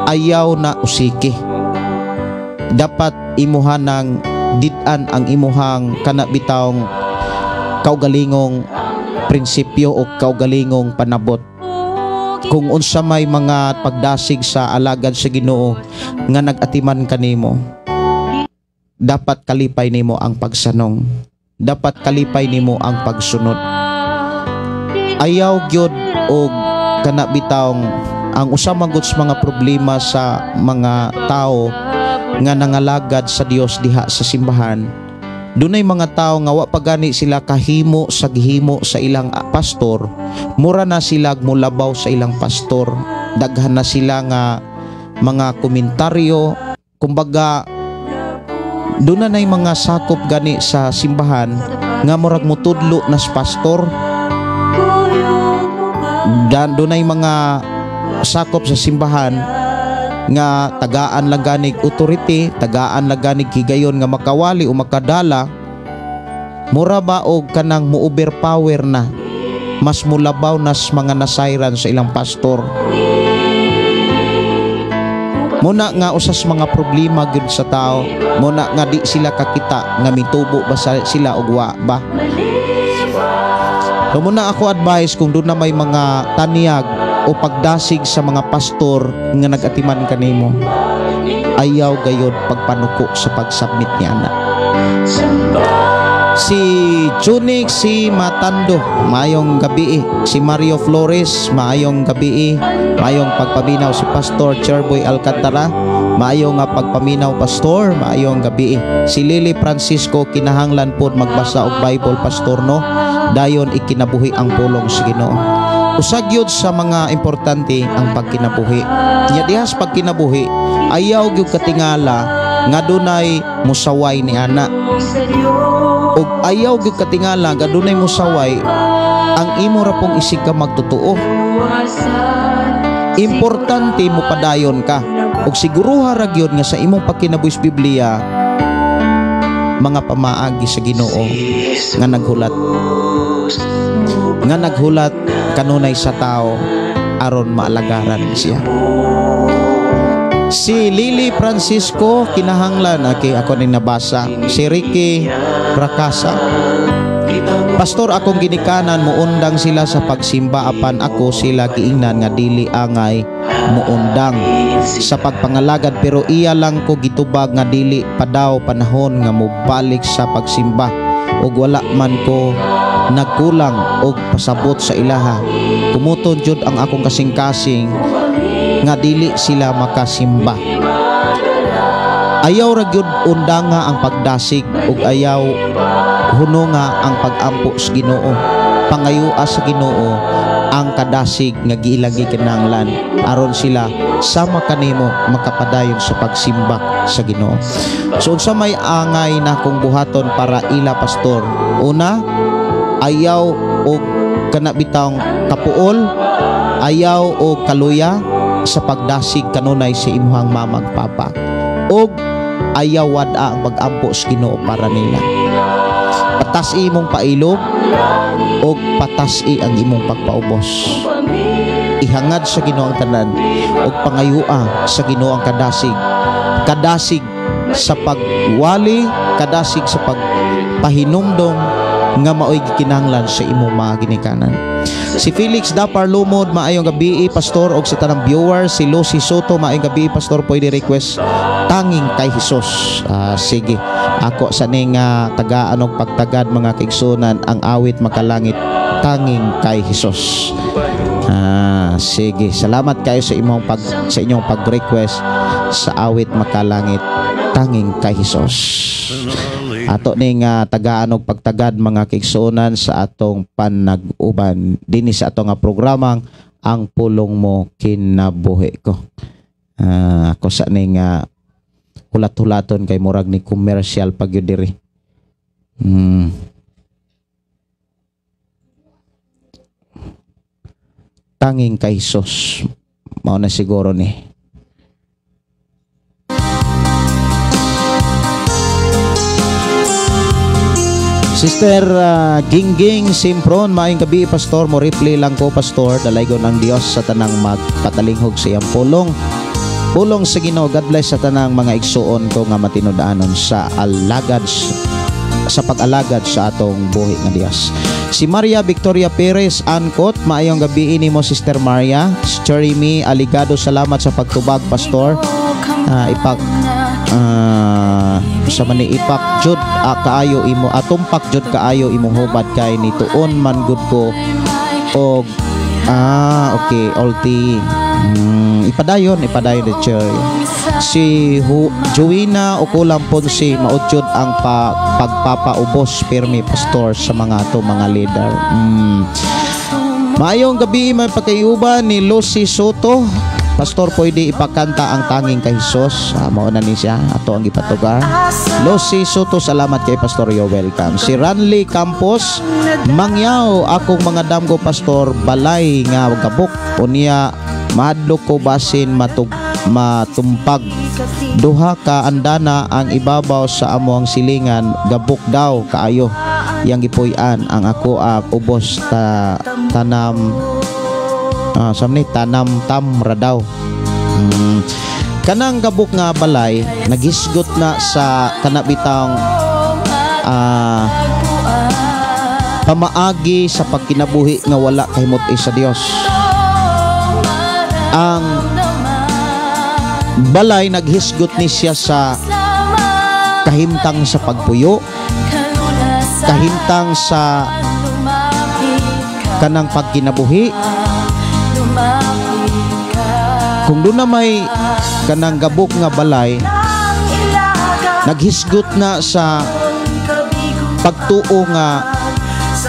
ayaw na usiki. Dapat imuha ng did-an ang imuhang kana bitawng kaugalingong prinsipyo o kaugalingong panabot. Kung unsa may mga pagdasig sa alagad sa Ginoo nga nag-atiman kanimo, dapat kalipay nimo ang pagsanong, dapat kalipay nimo ang pagsunod. Ayaw gyud og kana bitawng ang usa man gud sa mga problema sa mga tao nga nangalagad sa Dios diha sa simbahan. Dunay mga tao nga wa pa gani sila kahimo sa gihimo sa ilang pastor, mura na sila mulabaw sa ilang pastor. Daghan na sila nga mga komentaryo. Kumbaga, doon na nay mga sakop gani sa simbahan nga murag mutudlo na sa pastor. Dan dunay mga sakop sa simbahan nga tagaan lang ganig authority, tagaan lang ganig higayon nga makawali o makadala. Mura ba og kanang mo overpower na, mas mulabaw nas mga nasayran sa ilang pastor. Muna nga usas mga problema gyud sa tao, muna nga di sila kakita nga mitubo ba sila og wa ba. So muna ako advice, kung doon na may mga tanyag o pagdasig sa mga pastor nga nag-atiman kanimo, ayaw gayod pagpanuko sa pagsubmit ni ana. Si Junik si Matando, maayong gabi. Si Mario Flores, maayong gabi. Maayong pagpaminaw. Si Pastor Cherboy Alcantara, maayong nga pagpaminaw, Pastor, maayong gabi. Si Lily Francisco, kinahanglan pod magbasa og Bible, Pastor, no? Dayon ikinabuhi ang pulong sa Ginoo. Usa gyud sa mga importante ang pagkinabuhi. Nya diha sa pagkinabuhi, ayaw gyud katingala nga dunay musaway ni ana. Ug ayaw gyud katingala nga dunay musaway ang imo ra pong isig ka magtotoo. Importante mo padayon ka. Ug siguruha ra gyud nga sa imong pagkinabuhi sa Biblia, mga pamaagi sa Ginoo nga naghulat kanunay sa tao aron maalagaran siya. Si Lily Francisco, kinahanglan, okay, ako ning nabasa. Si Ricky Rakasa. Pastor, akong ginikanan muundang sila sa pagsimba apan ako sila giingnan nga dili angay muundang sa pagpangalagad, pero iya lang ko gitubag nga dili pa daw panahon nga mobalik sa pagsimba ug wala man ko nagkulang og pasabot sa ilaha. Kumuton jud ang akong kasing-kasing nga dili sila makasimba. Ayaw ra gyud undanga ang pagdasig ug ayaw hununga ang pag-ampo sa Ginoo. Pangayua sa Ginoo ang kadasig nga giilang gikinahanglan aron sila sama kanimo makapadayon sa pagsimba sa Ginoo. So unsa may angay na kong buhaton para ila, Pastor? Una, ayaw og kana bitawng kapuol, ayaw og kaluya sa pagdasig kanunay sa imuhang mama ug papa. Og ayaw wad-a ang pag-ampo sa Ginoo para nila. Patas-i imong pailob og patas-i ang imong pagpaubos. Ihangad sa Ginoo ang tanan ug pangayua sa Ginoo ang kadasig. Kadasig sa pagwali, kadasig sa pagpahinumdom nga maoy gikinahanglan sa imong mga ginikanan. Si Felix Dapar Lumod, maayong gabi, Pastor, og sa tanang viewers. Si Lucy Soto, maayong gabi, Pastor, pwede request "Tanging kay Jesus"? Ah, sige. Ako sa ning tagaan og pagtagad, mga kaigsunan, ang awit "Makalangit", "Tanging kay Jesus". Ah, sige. Salamat kayo sa inyong pag-request sa awit "Makalangit". Tanging kay Hesus. Ato ning tagaan og pagtagad mga kaigsuonan sa atong panag-uban dinhi sa atong programang Ang Pulong Mo Kinabuhi Ko. Ako sa ning hulat-hulaton kay murag ni commercial pag yun diri. Tanging kay Hesus mao na siguro ni. Sister Gingging Simpron, maayong gabi pastor, mo replay lang ko pastor, dalaygon ang Dios sa tanang magpatalinghog sa iyang pulong. Pulong sa Ginoo. God bless sa tanang mga igsuon ko nga matinud-anon sa alagad sa pag-alagad sa atong buhi nga Dios. Si Maria Victoria Perez Ancot, maayong gabi nimo Sister Maria. Si Jeremy Aligado, salamat sa pagtubag pastor. Ipak sa man ni ipak jud kaayo imo atumpak jud kaayo imong hubad kay ni tuon man gud ko og okay ulti. Ipadayon the cherry. Si Joina Okulam Ponce, maudjud ang pagpapaubos pirmi pastor sa mga ato mga leader. Maayong gabi may pakayuban ni Lucy Soto. Pastor, pwede ipakanta ang Tanging kay Hesus. Mao na ni siya ato ang gipatugar. Lucy Soto, salamat kay Pastor, you're welcome. Si Ranley Campos, mangyaw akong mga damgo pastor, balay nga gabok unya mahadlok ko basin matumpag. Duha ka andana ang ibabaw sa amoang silingan, gabok daw kaayo yang gipuy-an ang ako ubos ta tanam samni tanam tam ra daw. Kanang gabok nga balay nagisgot na sa kanabitang pamaagi sa pagkinabuhi nga wala kahimut-i sa Dios. Ang balay naghisgot ni siya sa kahimtang sa pagpuyo, kahimtang sa kanang pagkinabuhi. Kung doon na may kanang gabok nga balay, naghisgot na sa pagtuo nga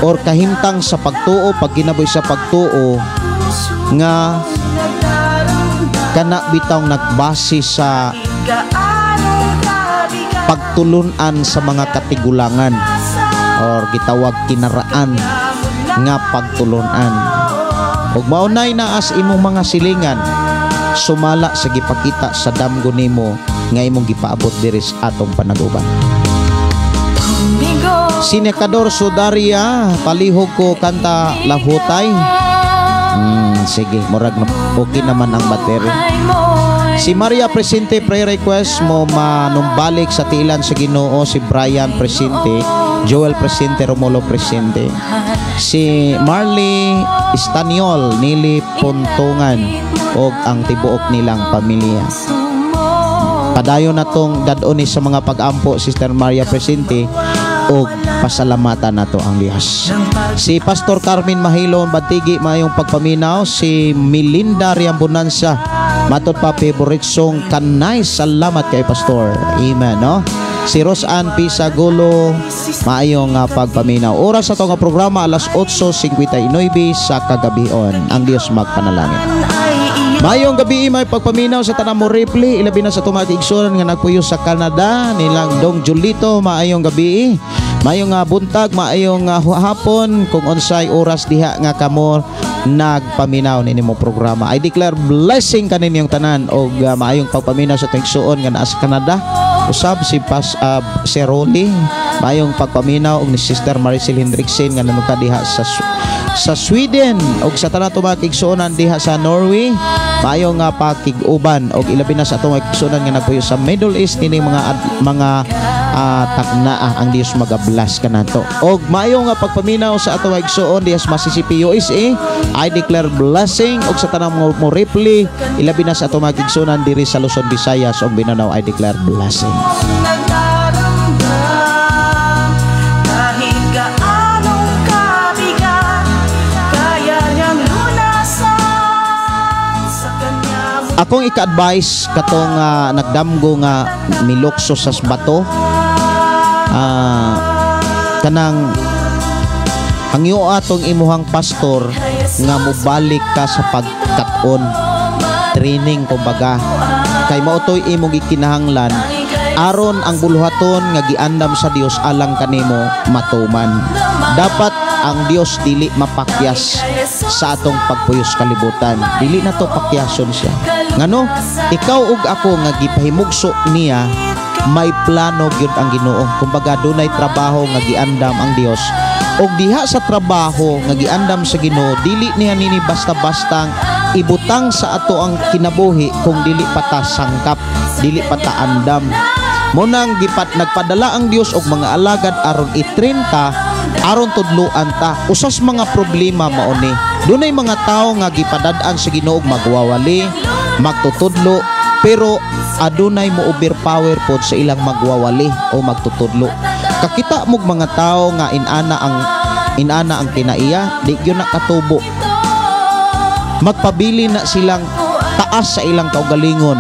or kahimtang sa pagtuo, pagkinabuhi sa pagtuo nga kana bitaw nagbase sa pagtulunan sa mga katigulangan or gitawag kinaraan nga pagtulunan. Ug maunay na as imong mga silingan sumala sa gipakita sa damgo nimo nga imong gipaabot diri sa atong panaguban. Sinekador Sudaria, palihog ko kanta Lahutay. Sige, murag okay naman ang battery. Si Maria Presente, prayer request mo manumbalik sa tilan sa Ginoo. Si Brian Presente, Joel Presente, Romulo Presente, si Marley Estaniol, Nili Puntungan og ang tibuok nilang pamilya. Padayon na tong dad-on ni sa mga pag-ampo, Sister Maria Presente, og pasalamatan nato ang Dios. Si Pastor Carmen Mahilon Batigi, maayong pagpaminaw. Si Melinda Riambonanza, matod pa favorite song Kanay, salamat kay Pastor. Amen, no? Si Rosan Pisagulo, maayong pagpaminaw. Oras sa itong programa alas 8:59 sa kagabion. Ang Dios magpanalangin. Maayong gabi may pagpaminaw sa tanang mo replay, ilabi na sa tumatigsunan nga nagpuyo sa Canada nilang Dong Julito, maayong gabi. Maayong buntag, maayong hapon kung unsay oras diha nga kamo nagpaminaw nini mo programa. I declare blessing kaninyong tanan og maayong pagpaminaw sa tigsuon nga naa sa Canada. Usab si Pas si Rolly, maayong pagpaminaw og ni Sister Maricel Hendrickson nga nanuka diha sa Sweden og sa tanan tumakigsuonan diha sa Norway. Maayong nga pakig-uban og ilabi na sa atong igsuonan nga nagpuyo sa Middle East nining mga taknaa. Ang Dios magabless kanato. Og maayong nga pagpaminaw sa atong igsuon diha sa Mississippi, USA. I declare blessing og sa tanang mo replay ilabi na sa atong igsuonan diri sa Luzon, Visayas ug Mindanao. I declare blessing. Ako Akong ika-advise katong nagdamgo nga milukso sa bato, kanang hangyo atong imuhang pastor nga mobalik ka sa pagkat-on, training kumbaga, kay mao toy imong gikinahanglan aron ang buluhaton nga giandam sa Dios alang kanimo matuman. Dapat ang Dios dili mapakyas sa atong pagpuyos kalibutan. Dili na to pakyason siya. Ngano ikaw ug ako nga gipahimugso niya, may plano gyud ang Ginoo. Kumbaga dunay trabaho nga giandam ang Dios. Og diha sa trabaho nga giandam sa Ginoo, dili niya nini basta-bastang ibutang sa ato ang kinabuhi kung dili pa ta sangkap, dili pa ta andam. Mo nang gipat nagpadala ang Dios og mga alagad aron i-30, aron tudloan ta. Usas mga problema mao ni. Dunay mga tawo nga gipadad-an sa Ginoo og magwawali, magtutudlo, pero adunay mo overpower pod sa ilang magwawali o magtutudlo. Kakita mog mga tawo nga inana ang kinaiya, di gyud na katubo. Magpabili na silang taas sa ilang kaugalingon.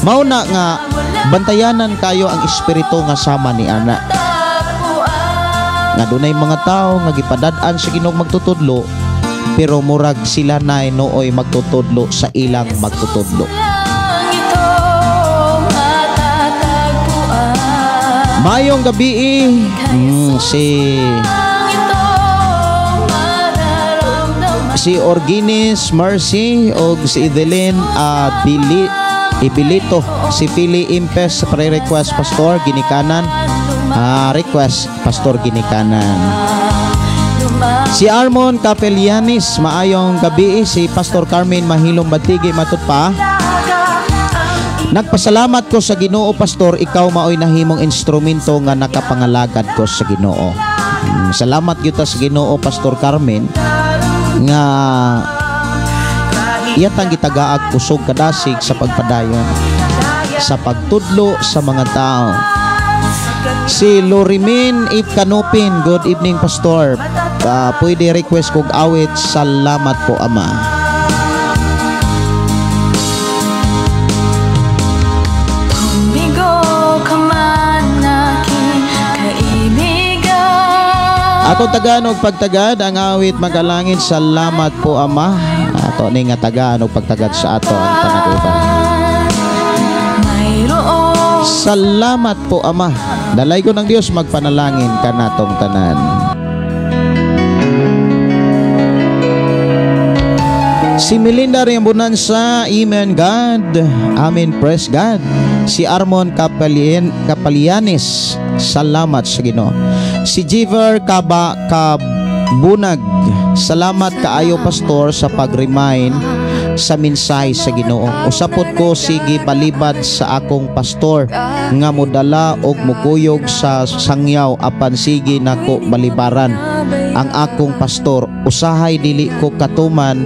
Mao na nga bantayanan kayo ang espiritu nga sama ni ana. Nga dunay mga tawo nga gipadad-an sa Ginoo magtutudlo, pero murag sila nay nooy magtutudlo sa ilang magtutudlo. Mayong gabi si Orginis Mercy og si Evelyn Ibilito, si Philly Impes pre-request Pastor Ginikanan. Request Pastor Ginikanan. Si Armon Capellianis, maayong gabi. Si Pastor Carmen Mahilom Batigi matud pa. Nagpasalamat ko sa Ginoo, Pastor, ikaw maoy nahimong instrumento nga nakapangalagad ko sa Ginoo. Salamat gyud ta sa Ginoo, Pastor Carmen, nga iyatang gitagaag kusog kadasig sa pagpadayon sa pagtudlo sa mga tao. Si Lorimin Ipkanupin, good evening Pastor. Pwede request kog awit, salamat po Ama. Ato tagaan og pagtagad ang awit magalangin, salamat po Ama. Ato ni nga tagaan og pagtagad sa ato ang panaguban. Salamat po Ama. Dalay ko ng Dios magpanalangin kanatong tanan. Si Melinda Riambonanza, Amen God. Amen, praise God. Si Armon Capalianis, salamat sa Ginoo. Si Jiver Kabunag, salamat kaayo Pastor sa pag-remind sa mensahe sa Ginoo. Usapot ko sige balibad sa akong pastor nga modala og mukuyog sa sangyaw apan sige nako balibaran ang akong pastor. Usahay dili ko katuman,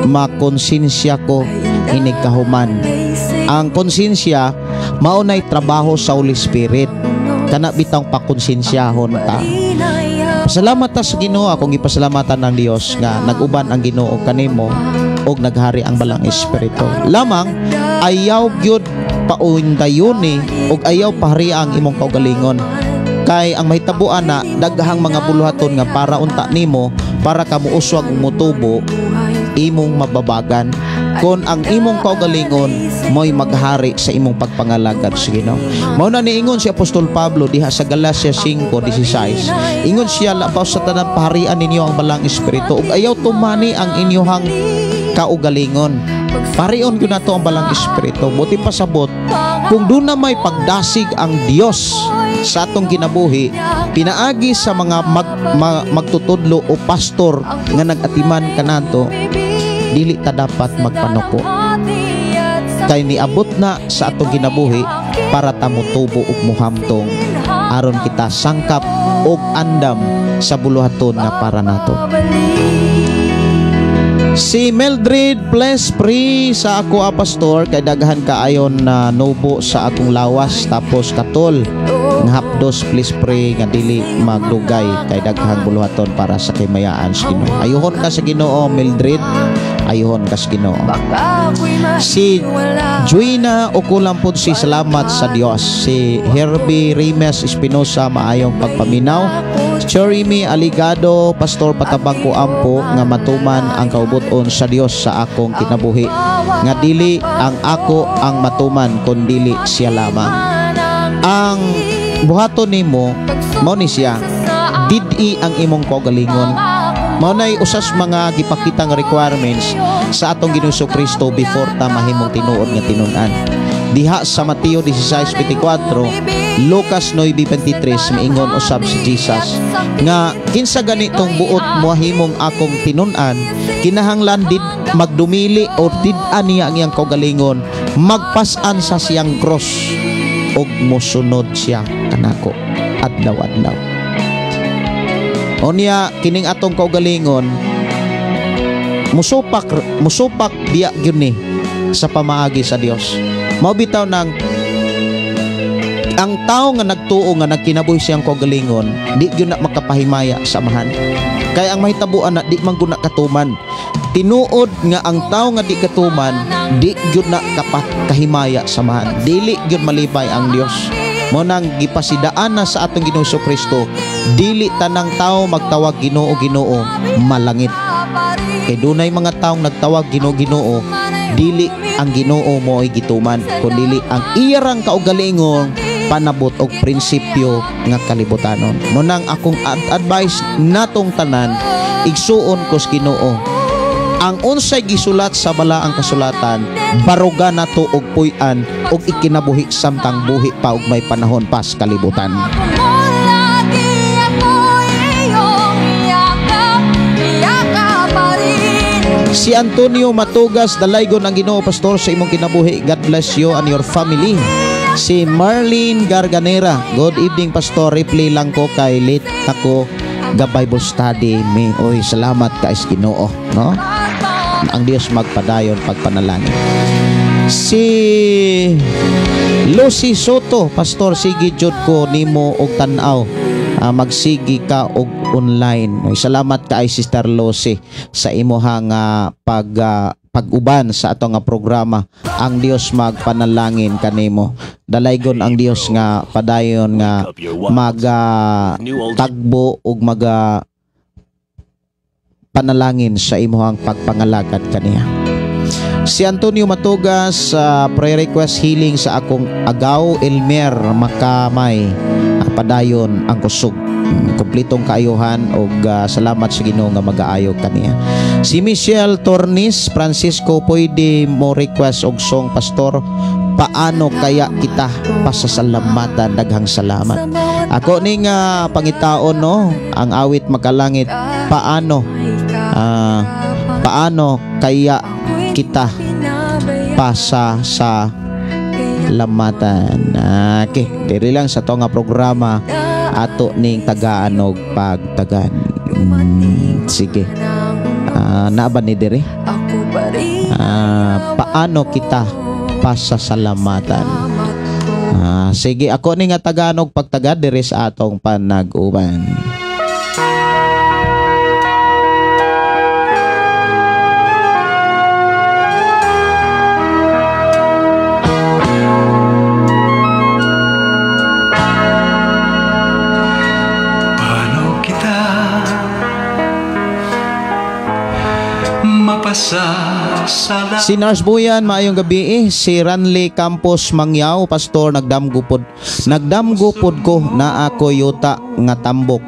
makonsensya ko hinigkahuman. Ang konsensya mao nay trabaho sa Holy Spirit. Kana bitang pakonsensyahon ta. Pasalamat ta sa Ginoo. Akong gipasalamatan ng Dios nga nag-uban ang Ginoo kanimo og naghari ang Balang Espiritu. Lamang ayaw gyud paundayoni og ayaw pahari ang imong kaugalingon. Kay ang mahitabuan na daghang mga buluhaton nga para unta nimo para ka muuswag ug mutubo imong mababagan. Kon ang imong kaugalingon mo'y maghari sa imong pagpangalagad sa Ginoo. Mao na niingon si Apostol Pablo diha sa Galatia 5:16. Ingon siya, labaw sa tanan paharian ninyo ang Balang Espiritu ug ayaw tumani ang inyohang kaugalingon. Parion gyud nato ang Balang Espiritu. Buti pasabot kung doon na may pagdasig ang Dios sa atong kinabuhi pinaagi sa mga magtutudlo o pastor nga nag-atiman kanato, dili ta dapat magpanuko. Kay niabot na sa atong kinabuhi para ta motubo ug mohamtong aron kita sangkap og andam sa buluhaton nga para nato. Si Mildred, bless pray sa ako a pastor kay daghan kaayon na nubo sa akong lawas tapos katol nga hapdos, please pray nga dili magdugay kay daghang buluhaton para sa kimayaan sa Ginoo. Ayuhon ka sa Ginoo, Mildred. Ayuhon kas Ginoo. Si Juina Okulang pod si salamat sa Dios. Si Herbie Rimes Espinosa, maayong pagpaminaw. Jeremy Aligado, Pastor, patabang ko ampo nga matuman ang kaubuton sa Dios sa akong kinabuhi. Nga dili ang ako ang matuman kundili siya lamang. Ang buhaton nimo mao ni siya, did-i ang imong kaugalingon. Mao nay usas mga gipakitang requirements sa atong Ginoong Kristo before ta mahimong tinuod nga tinun-an. Diha sa Mateo 16:24, Lucas 9:23, miingon usab si Jesus nga kinsa ganitong buot mohimong akong tinun-an, kinahanglan did magdumili o did-an niya ang iyang kaugalingon, magpas-an sa siyang cross ug mosunod siya kanako adlaw-adlaw. Unya kining atong kaugalingon musupak musupak biya gyud ni sa pamaagi sa Dios. Mao bitaw nang ang tao nga nagtuo nga nagkinabuhi siyang kaugalingon, di gyud na makapahimaya sa amahan. Kay ang mahitabuan na di man gud na katuman. Tinuod nga ang tao nga di katuman, di gyud na kahimaya sa amahan. Dili gyud malipay ang Dios. Mao nang gipasidaan na sa atong Ginoong Kristo, dili tanang tao magtawag Ginoo Ginoo malangit. Kay dunay mga taong nagtawag Ginoo Ginoo, dili ang Ginoo mo'y gituman, kundili ang iyarang kaugalingon panabot og prinsipyo nga kalibutanon. Mao nang akong advice natong tanan, igsuon ko sa Ginoo. Ang unsay gisulat sa balaang kasulatan, baruga nato og puy-an og ikinabuhi samtang buhi pa og may panahon pa sa kalibutan. Si Antonio Matugas, dalaygon ang Ginoo pastor sa imong kinabuhi. God bless you and your family. Si Marlene Garganera, good evening pastor, reply lang ko kay late ako ga Bible study mi. Oy, salamat kay Ginoo, no? Ang Dios magpadayon pagpanalangin. Si Lucy Soto, pastor, sige jud ko nimo og tan-aw. Magsigi ka og online. Oy, salamat kay Sister Lucy sa imuhang pag-uban sa ato nga programa. Ang Dios magpanalangin kanimo. Dalaygon ang Dios nga padayon nga mag tagbo ug mag panalangin sa imuhang pagpangalagad kaniya. Si Antonio Matugas, prayer request healing sa akong agaw Elmer Makamay. Padayon ang kusog, kumplitong kaayuhan og salamat sa Ginoo nga magaayo kaniya. Si Michelle Tornis Francisco, pwede mo request og song pastor, paano kaya kita pasasalamatan, daghang salamat. Ako ning pangitaon, no, ang awit makalangit, paano paano kaya kita pasa sa lamatan. Okay, diri lang sa to nga programa ato ning tagaan og pagtagan. Sige. Naa ba ni diri? Paano kita pasasalamatan? Sige, ako ni nga tagaan og pagtaga diri sa atong panag-uban. Si Nars Buyan, maayong gabi. Si Ranley Campos Mangyaw, pastor, nagdamgo pod ko na ako yuta nga tambok.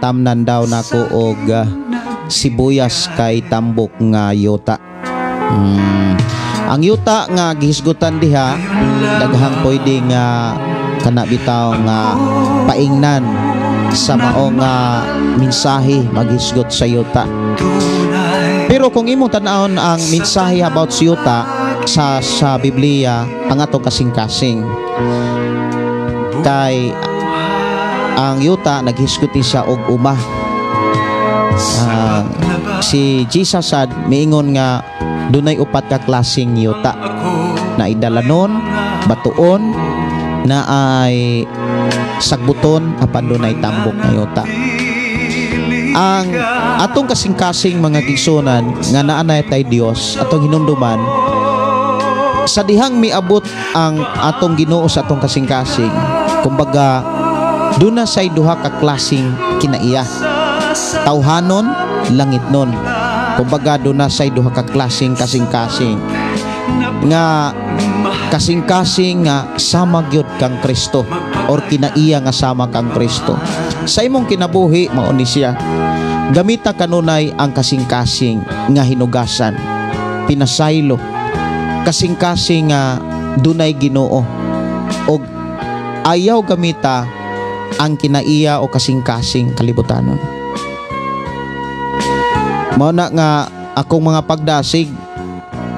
Tamnan daw nako og sibuyas kay tambok nga yuta. Ang yuta nga gihisgutan diha, daghang pwede nga kana bitaw nga paingnan sa maong mensahe maghisgot sa yuta. Pero kung imong tan-awon ang mensahe about sa yuta sa Biblia, ang atong kasing-kasing. Kay ang yuta naghisgot siya og uma. Si Jesus sad miingon nga dunay upat ka klaseng yuta na idalanon, batuon, na ay sagbuton, apan dunay tambok nga yuta. Ang atong kasing-kasing, mga kaigsuonan, nga naa na tay Dios, atong hinumduman sa dihang miabot ang atong Ginoo sa atong kasing-kasing. Kumbaga, duna say duha ka klaseng kinaiya, tawhanon, langitnon. Kumbaga, duna say duha ka klaseng kasing-kasing, nga kasing-kasing nga sama gyud kang Kristo or kinaiya nga sama kang Kristo sa imong kinabuhi. Mao ni siya, gamita kanunay ang kasing-kasing nga hinugasan, pinasaylo, kasing-kasing nga dunay Ginoo, og ayaw gamita ang kinaiya o kasing-kasing kalibutanon. Mao na nga akong mga pagdasig,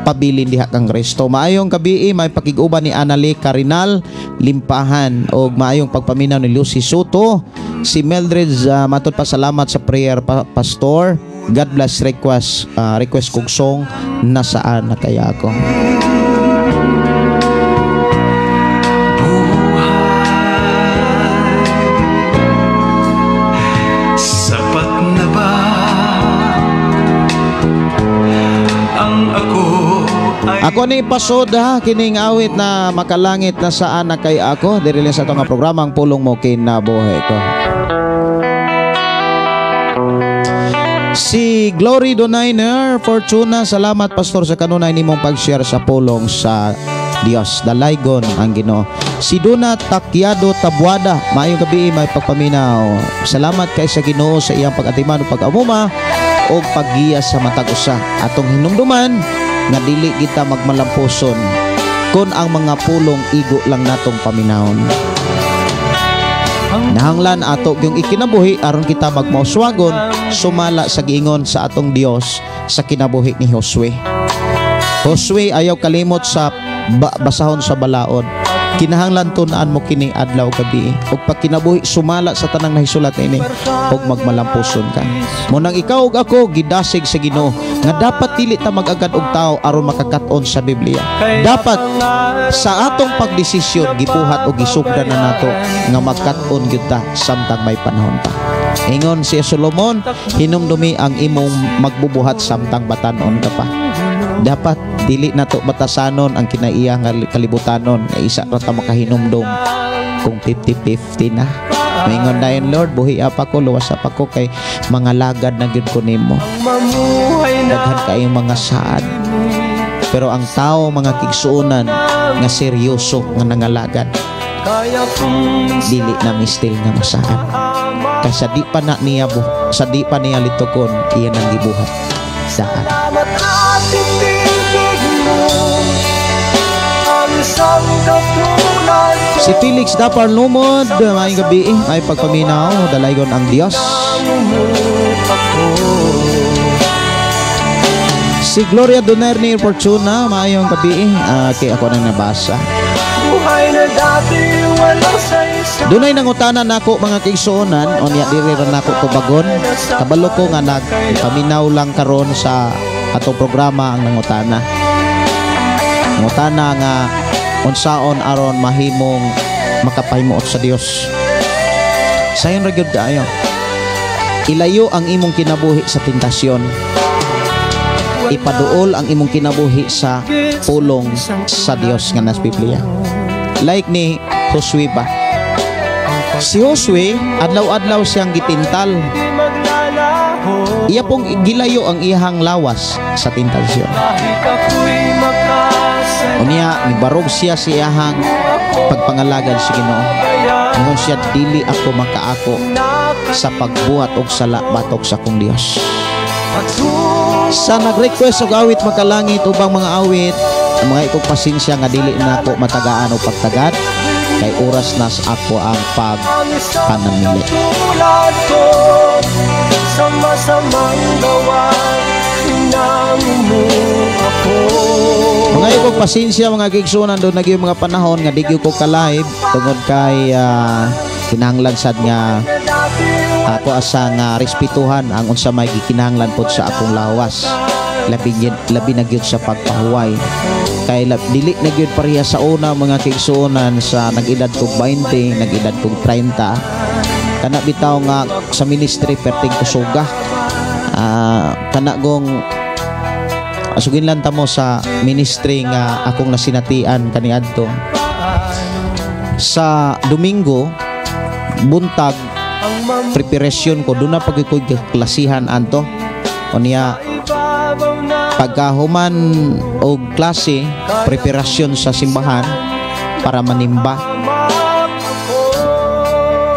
pabilin diha kang Kristo. Maayong gabii, may pakig-uban ni Anali Carinal Limpahan og maayong pagpaminaw ni Lucy Soto. Si Mildred matod pa, salamat sa prayer pastor. God bless. Request kog song, "Nasaan na Kaya Ako?" Sapat na ba ang ako ay Ako ni pasod ha, kining awit na "Makalangit, Nasaan na Kaya Ako", diri lang sa atong nga programa, Ang Pulong Mo Kinabuhi Ko. Si Glory Doniner Fortuna, salamat pastor sa kanunay nimong pag-share sa pulong sa Dios. Dalaygon ang Ginoo. Si Duna Takyado Tabuada, maayong gabi, may pagpaminaw. Salamat kay sa Ginoo sa iyang pag-atiman ug pag-amuma og paggiya sa matag usa. Atong hinumduman nga dili kita magmalampuson kon ang mga pulong igo lang natong paminawon. Nahanglan ato yung ikinabuhi aron kita magmauswagon sumala sa giingon sa atong Dios sa kinabuhi ni Josue. Josue, ayaw kalimot sa basahon sa balaod. Kinahanglan tun-an mo kini adlaw gabi ug pag kinabuhi sumala sa tanang nahisulat ini ug magmalampuson ka. Munang ikaw ug ako gidasig sa Ginoo nga dapat dili ta mag-agad og tao aron makakat-on sa Biblia. Dapat sa atong pagdesisyon gibuhat o gisugdan na nato nga magkat-on gyud ta samtang may panahon pa. Ingon si Solomon, hinumdumi ang imong magbubuhat samtang batan-on ka pa. Dapat dili nato batasanon ang kinaiya nga kalibutanon nga isa ra ta makahinumdum kung 50-50 na. Maingon dayon, "Lord, buhi pa ko, luwas pa ko kay mga lagad na gyud ko nimo." Daghan kayong mga saad. Pero ang tao, mga kigsuonan, nga seryoso nga nangalagad, dili na mistil nga masaad. Kay sa di pa na niya sa di pa niya litukon, iya nang gibuhat. Daan. Salamat at tinibig mo ang isang katulad ko. Si Felix Dapar Lumod, maayong gabi, may pagpaminaw, dalaygon ang Dios. Ako. Si Gloria Donerni Fortuna, maayong gabi, kay ako nang nabasa. Buhay na dati walang saysay. Dunay nangutana nako, mga kaigsuonan, unya diri ra nako tubagon. Kabalo ko nga nagpaminaw lang karon sa atong programa ang nangutana. Nangutana nga unsaon aron mahimong makapahimuot sa Dios. Sayon ra gyud kaayo. Ilayo ang imong kinabuhi sa tentasyon. Ipaduol ang imong kinabuhi sa pulong sa Dios nga nas Biblia. Like ni Josue ba? Si Josue, adlaw-adlaw siyang gitintal. Maglalaho. Iya pong gilayo ang iyahang lawas sa tentasyon. Kahit ako'y makasal. Unya, mibarog siya sa iyahang pagpangalagad sa Ginoo. Ingon siya, "Dili ako makaako sa pagbuhat og sala batok sa akong Dios." Sa nag-request og awit "Makalangit", ubang mga awit, ang mga ikog pasensya nga dili na ako matagaan og pagtagad kay oras na sa ako ang pagpanamili. Tulad ko sa masamang gawa, mo ako. Mga ikog pasensya, mga kaigsuonan, doon nagyo mga panahon nga di gyud ko ka-live tungod kay kinahanglan sad nga ako asa nga respetuhan ang unsa may gikinahanglan pod sa akong lawas, labi na gyud sa pagpahuway kay dili na gyud pareha sa una, mga kaigsuonan, sa nag-edad kog 20, nag-edad kog 30. Kana bitaw nga sa ministry perting kusuga. Kana gong suginlan ta mo sa ministry nga akong nasinatian kaniadto. Sa Domingo buntag, preparation ko, doon na pag ko'y klasihan anto. Unya pagkahuman og klase, preparasyon sa simbahan para manimba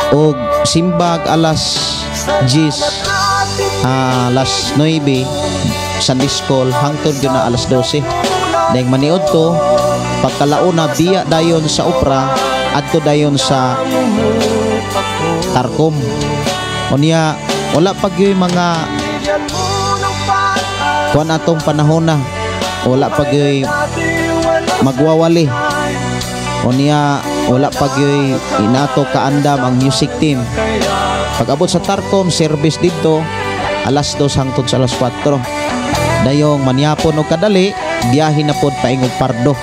og simbag alas 10, alas 9 Sunday school, hangtod gyud na alas 12. Dahil maniod ko pagkalauna, biya dayon sa opera, adto dayon sa Tarkom. Unya wala pa gyud mga kuan atong panahon na, wala pa gyud magwawali. Unya wala pa gyud inato kaandam ang music team. Pag abot sa Tarkom, service didto alas 2 hangtod sa alas 4. Dayong manyapon og kadali, biyahe na pod paingog Pardo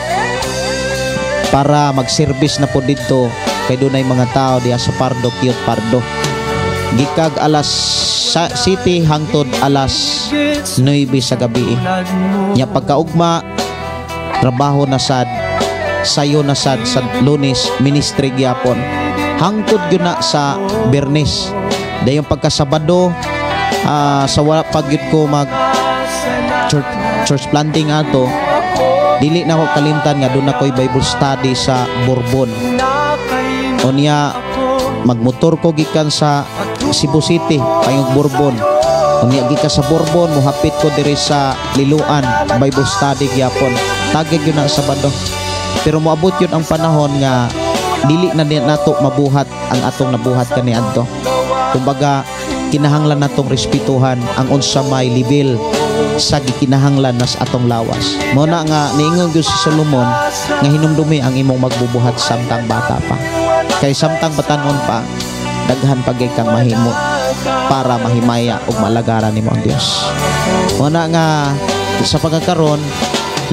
para mag-service na pod didto kay dunay mga tao diha sa Pardo, Cute Pardo. Gikag alas sa city hangtod alas 9 sa gabi. Nya pagkaugma, trabaho na sad, sayo na sad sa Lunes, ministry gyapon. Hangtod gyud na sa Bernes. Dayon pagkasabado, sa wala pa gyud ko mag church planting ato, dili na ko kalimtan nga doon ako'y Bible study sa Bourbon. Unya magmotor ko gikan sa Cebu City payong Bourbon. Unya gikan sa Bourbon, mohapit ko diri sa Liloan, Bible study gyapon. Tagay gyud na Sabado. Pero moabot yun ang panahon nga dili na nato mabuhat ang atong nabuhat kaniadto. Kumbaga kinahanglan natong respetuhan ang unsa may level sa gikinahanglan nas atong lawas. Mo na nga niingon gyud si Solomon nga hinumdumi ang imong magbubuhat samtang bata pa. Kay samtang batanon pa, daghan pa gyud kang mahimo para mahimaya ug malagaran nimo ang Dios. Mo na nga sa pagkakaron,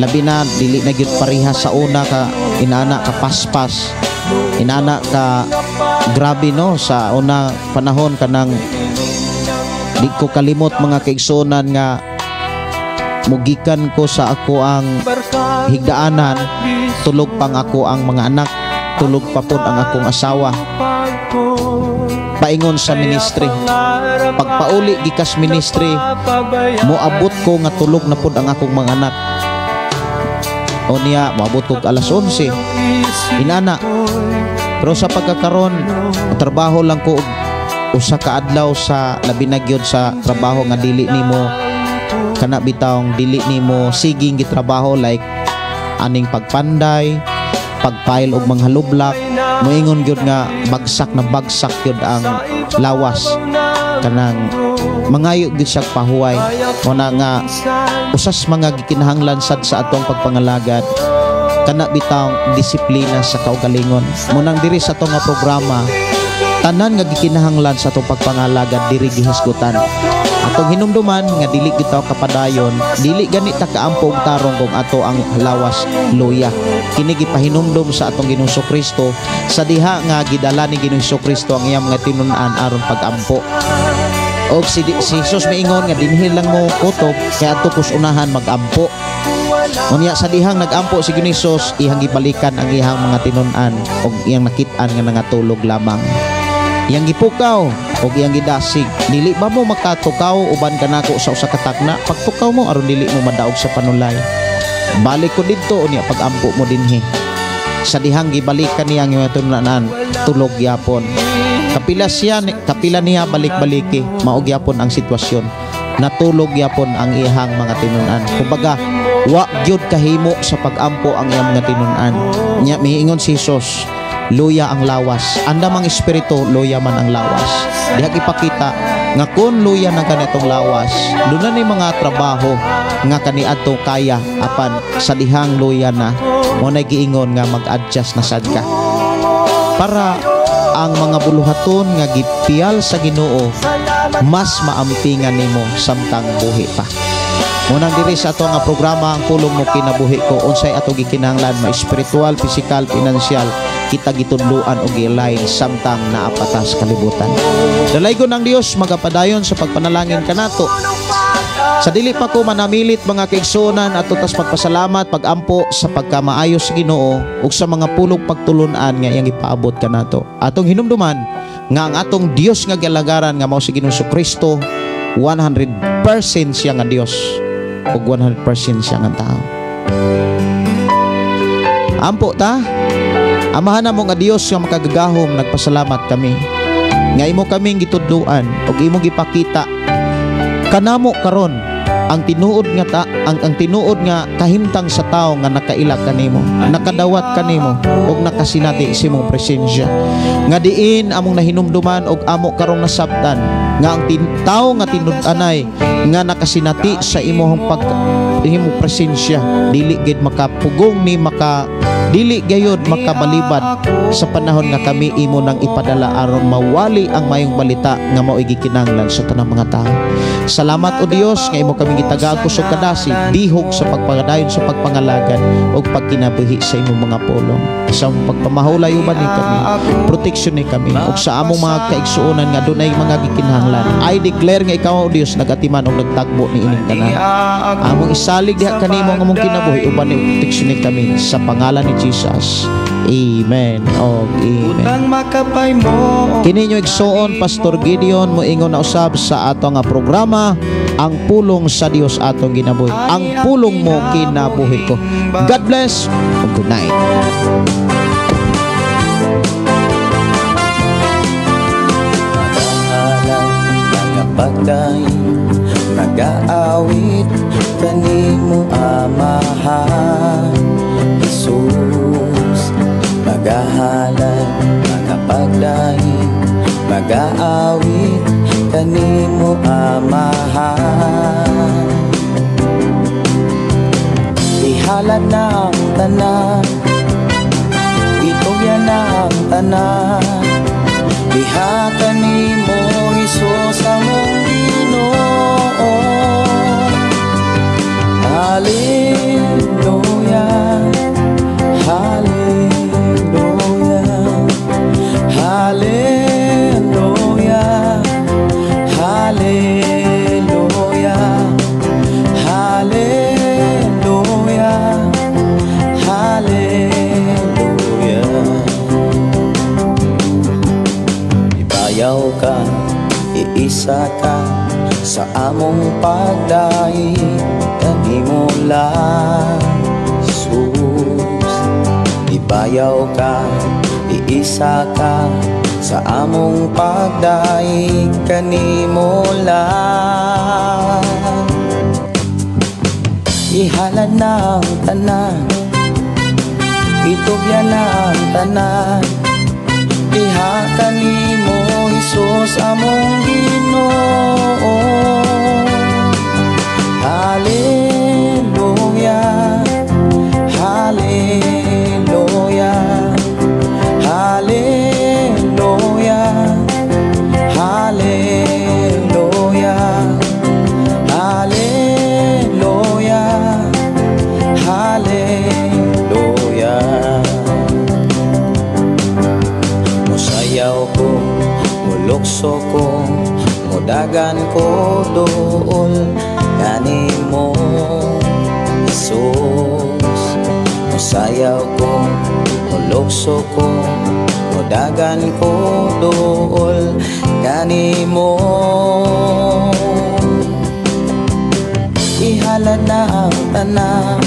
labi na dili na gyud pareha sa una ka inana ka paspas, inana ka grabe, no? Sa una panahon, kanang di ko kalimot, mga kaigsuonan, nga mugikan ko sa ako ang higdaanan, tulog pang ako ang mga anak, tulog pa pod ang akong asawa, paingon sa ministry. Pagpauli gikas ministry, moabot ko nga tulog na pod ang akong mga anak. O niya moabot kog alas 11, inana. Pero sa pagkakaron, trabaho lang ko og usa ka adlaw sa, labi na gyud sa trabaho nga dili nimo kana bitawng dili nimo siging gitrabaho, like aning pagpanday, pagpile og mga hollow block, moingon gyud nga bagsak na bagsak gyud ang lawas, kanang mangayo gyud siya pahuway. Mo na nga usas mga gikinahanglan sad sa atong pagpangalagad, kana bitawng disiplina sa kaugalingon. Mo nang diri sa atong nga programa, tanan nga gikinahanglan sa atong pagpangalagad diri gihisgutan. Atong hinumduman nga dili kita kapadayon, dili gani ta kaampo og tarong kung ato ang lawas luya. Kini gipahinumdum sa atong Ginoong Kristo sa diha nga gidala ni Ginoong Kristo ang iyang mga tinun-an aron pagampo. Og si Jesus miingon nga dinhi lang mo kutob kay adto kus unahan magampo. Unya sa dihang nagampo si Ginoong Hesus, iyang gibalikan ang iyang mga tinun-an og iyang nakit-an nga nangatulog lamang. Iyang gipukaw og iyang gidasig. "Dili ba mo makatukaw uban kanako sa usa ka takna? Pagtukaw mo aron dili mo madaog sa panulay. Balik ko didto, unya pagampo mo dinhi." Sa dihang gibalikan niya ang iyang tinun-an, tulog gyapon. Kapila siya, kapila niya balik-baliki, mao gyapon ang sitwasyon. Natulog gyapon ang iyang mga tinun-an. Kumbaga, wa gyud kahimo sa pagampo ang iyang mga tinun-an. Nya miingon si Jesus, luya ang lawas. Andam ang espiritu, luya man ang lawas. Diha ipakita nga kung luya ng kanitong lawas, doon na ni mga trabaho nga kaniadto kaya, apan sa dihang luya na, mo na giingon nga mag-adjust na sad ka. Para ang mga buluhaton nga gipiyal sa Ginoo mas maampingan nimo samtang buhi pa. Munang diri sa ato nga programa, Ang Pulong Mo Kinabuhi Ko, unsay ato gikinahanglan, ma spiritual, physical, financial. kita gitudloan og gilain samtang naa pa ta sa kalibutan. Dalaygon ang Dios, magapadayon sa pagpanalangin kanato. Sa dili pa ko manamilit, mga kaigsuonan, ato tas pagpasalamat, pagampo sa pagkamaayo sa Ginoo ug sa mga pulong pagtulunan nga iyang ipaabot kanato. Atong hinumduman nga ang atong Dios nga gialagaran nga mao si Ginoong Kristo, 100% siya nga Dios ug 100% siya nga tao. Ampo ta. Amahan namo nga Dios nga makagagahom, nagpasalamat kami nga imo kaming gitudloan ug imo gipakita kanamo karon ang tinuod nga ta, ang tinuod nga kahimtang sa tao nga nakaila kanimo, nakadawat kanimo ug nakasinati sa imong presensya. Nga diin among nahinumduman ug amo karong nasabtan nga ang tao nga tinud-anay nga nakasinati sa imong pag imong presensya dili gid makapugong ni maka dili gayod makabalibad sa panahon nga kami imo nang ipadala aron mawali ang mayong balita nga mao'y gikinahanglan sa tanang mga tao. Salamat, O Dios, nga imo kami gitagaan kusog kadasi, dihog sa pagpadayon sa pagpangalagad ug pagkinabuhi sa imong mga pulong. Sa pagpamahulay uban ni kami, proteksyon ni kami ug sa among mga kaigsuonan nga dunay mga gikinahanglan. I declare nga ikaw, O Dios, nagatiman og nagtagbo ni ining tanan. Among isalig diha kanimo ang among kinabuhi uban ni proteksyon ni kami sa pangalan ni Jesus. Amen. Og amen. Utang makapay mo. Kini inyo igsoon, Pastor Gideon, moingon na usab sa ato nga programa, Ang Pulong sa Dios Atong Ginabuhi. Ang pulong mo, kinabuhi ko. God bless ug good night. Magahalay, magapagdaig, magaawit kanimo, Amahan Jesus. Magahalay, magapagdaig, magaawit kanimo, Amahan. Ihalad na ang tanan, itugyan na ang tanan, diha kanimo, Hesus, among Ginoo. Hallelujah, Hallelujah, Hallelujah, Hallelujah, Hallelujah, Hallelujah. Ibayaw ka, iisa ka sa among pagdaig kanimo lang, Jesus. Ibayaw ka, iisa ka sa among pagdaig kanimo lang. Ihalad na ang tanan, itugyan na ang tanan, diha kanimo, Hesus, among Ginoo. Hallelujah, Hallelujah, Hallelujah, Hallelujah, Hallelujah, Hallelujah. Musayaw ko, mulukso ko, mudagan ko dool kanimo, Jesus. Musayaw ko, mulukso ko, mudagan ko dool kanimo. Ihalad na ang tanan.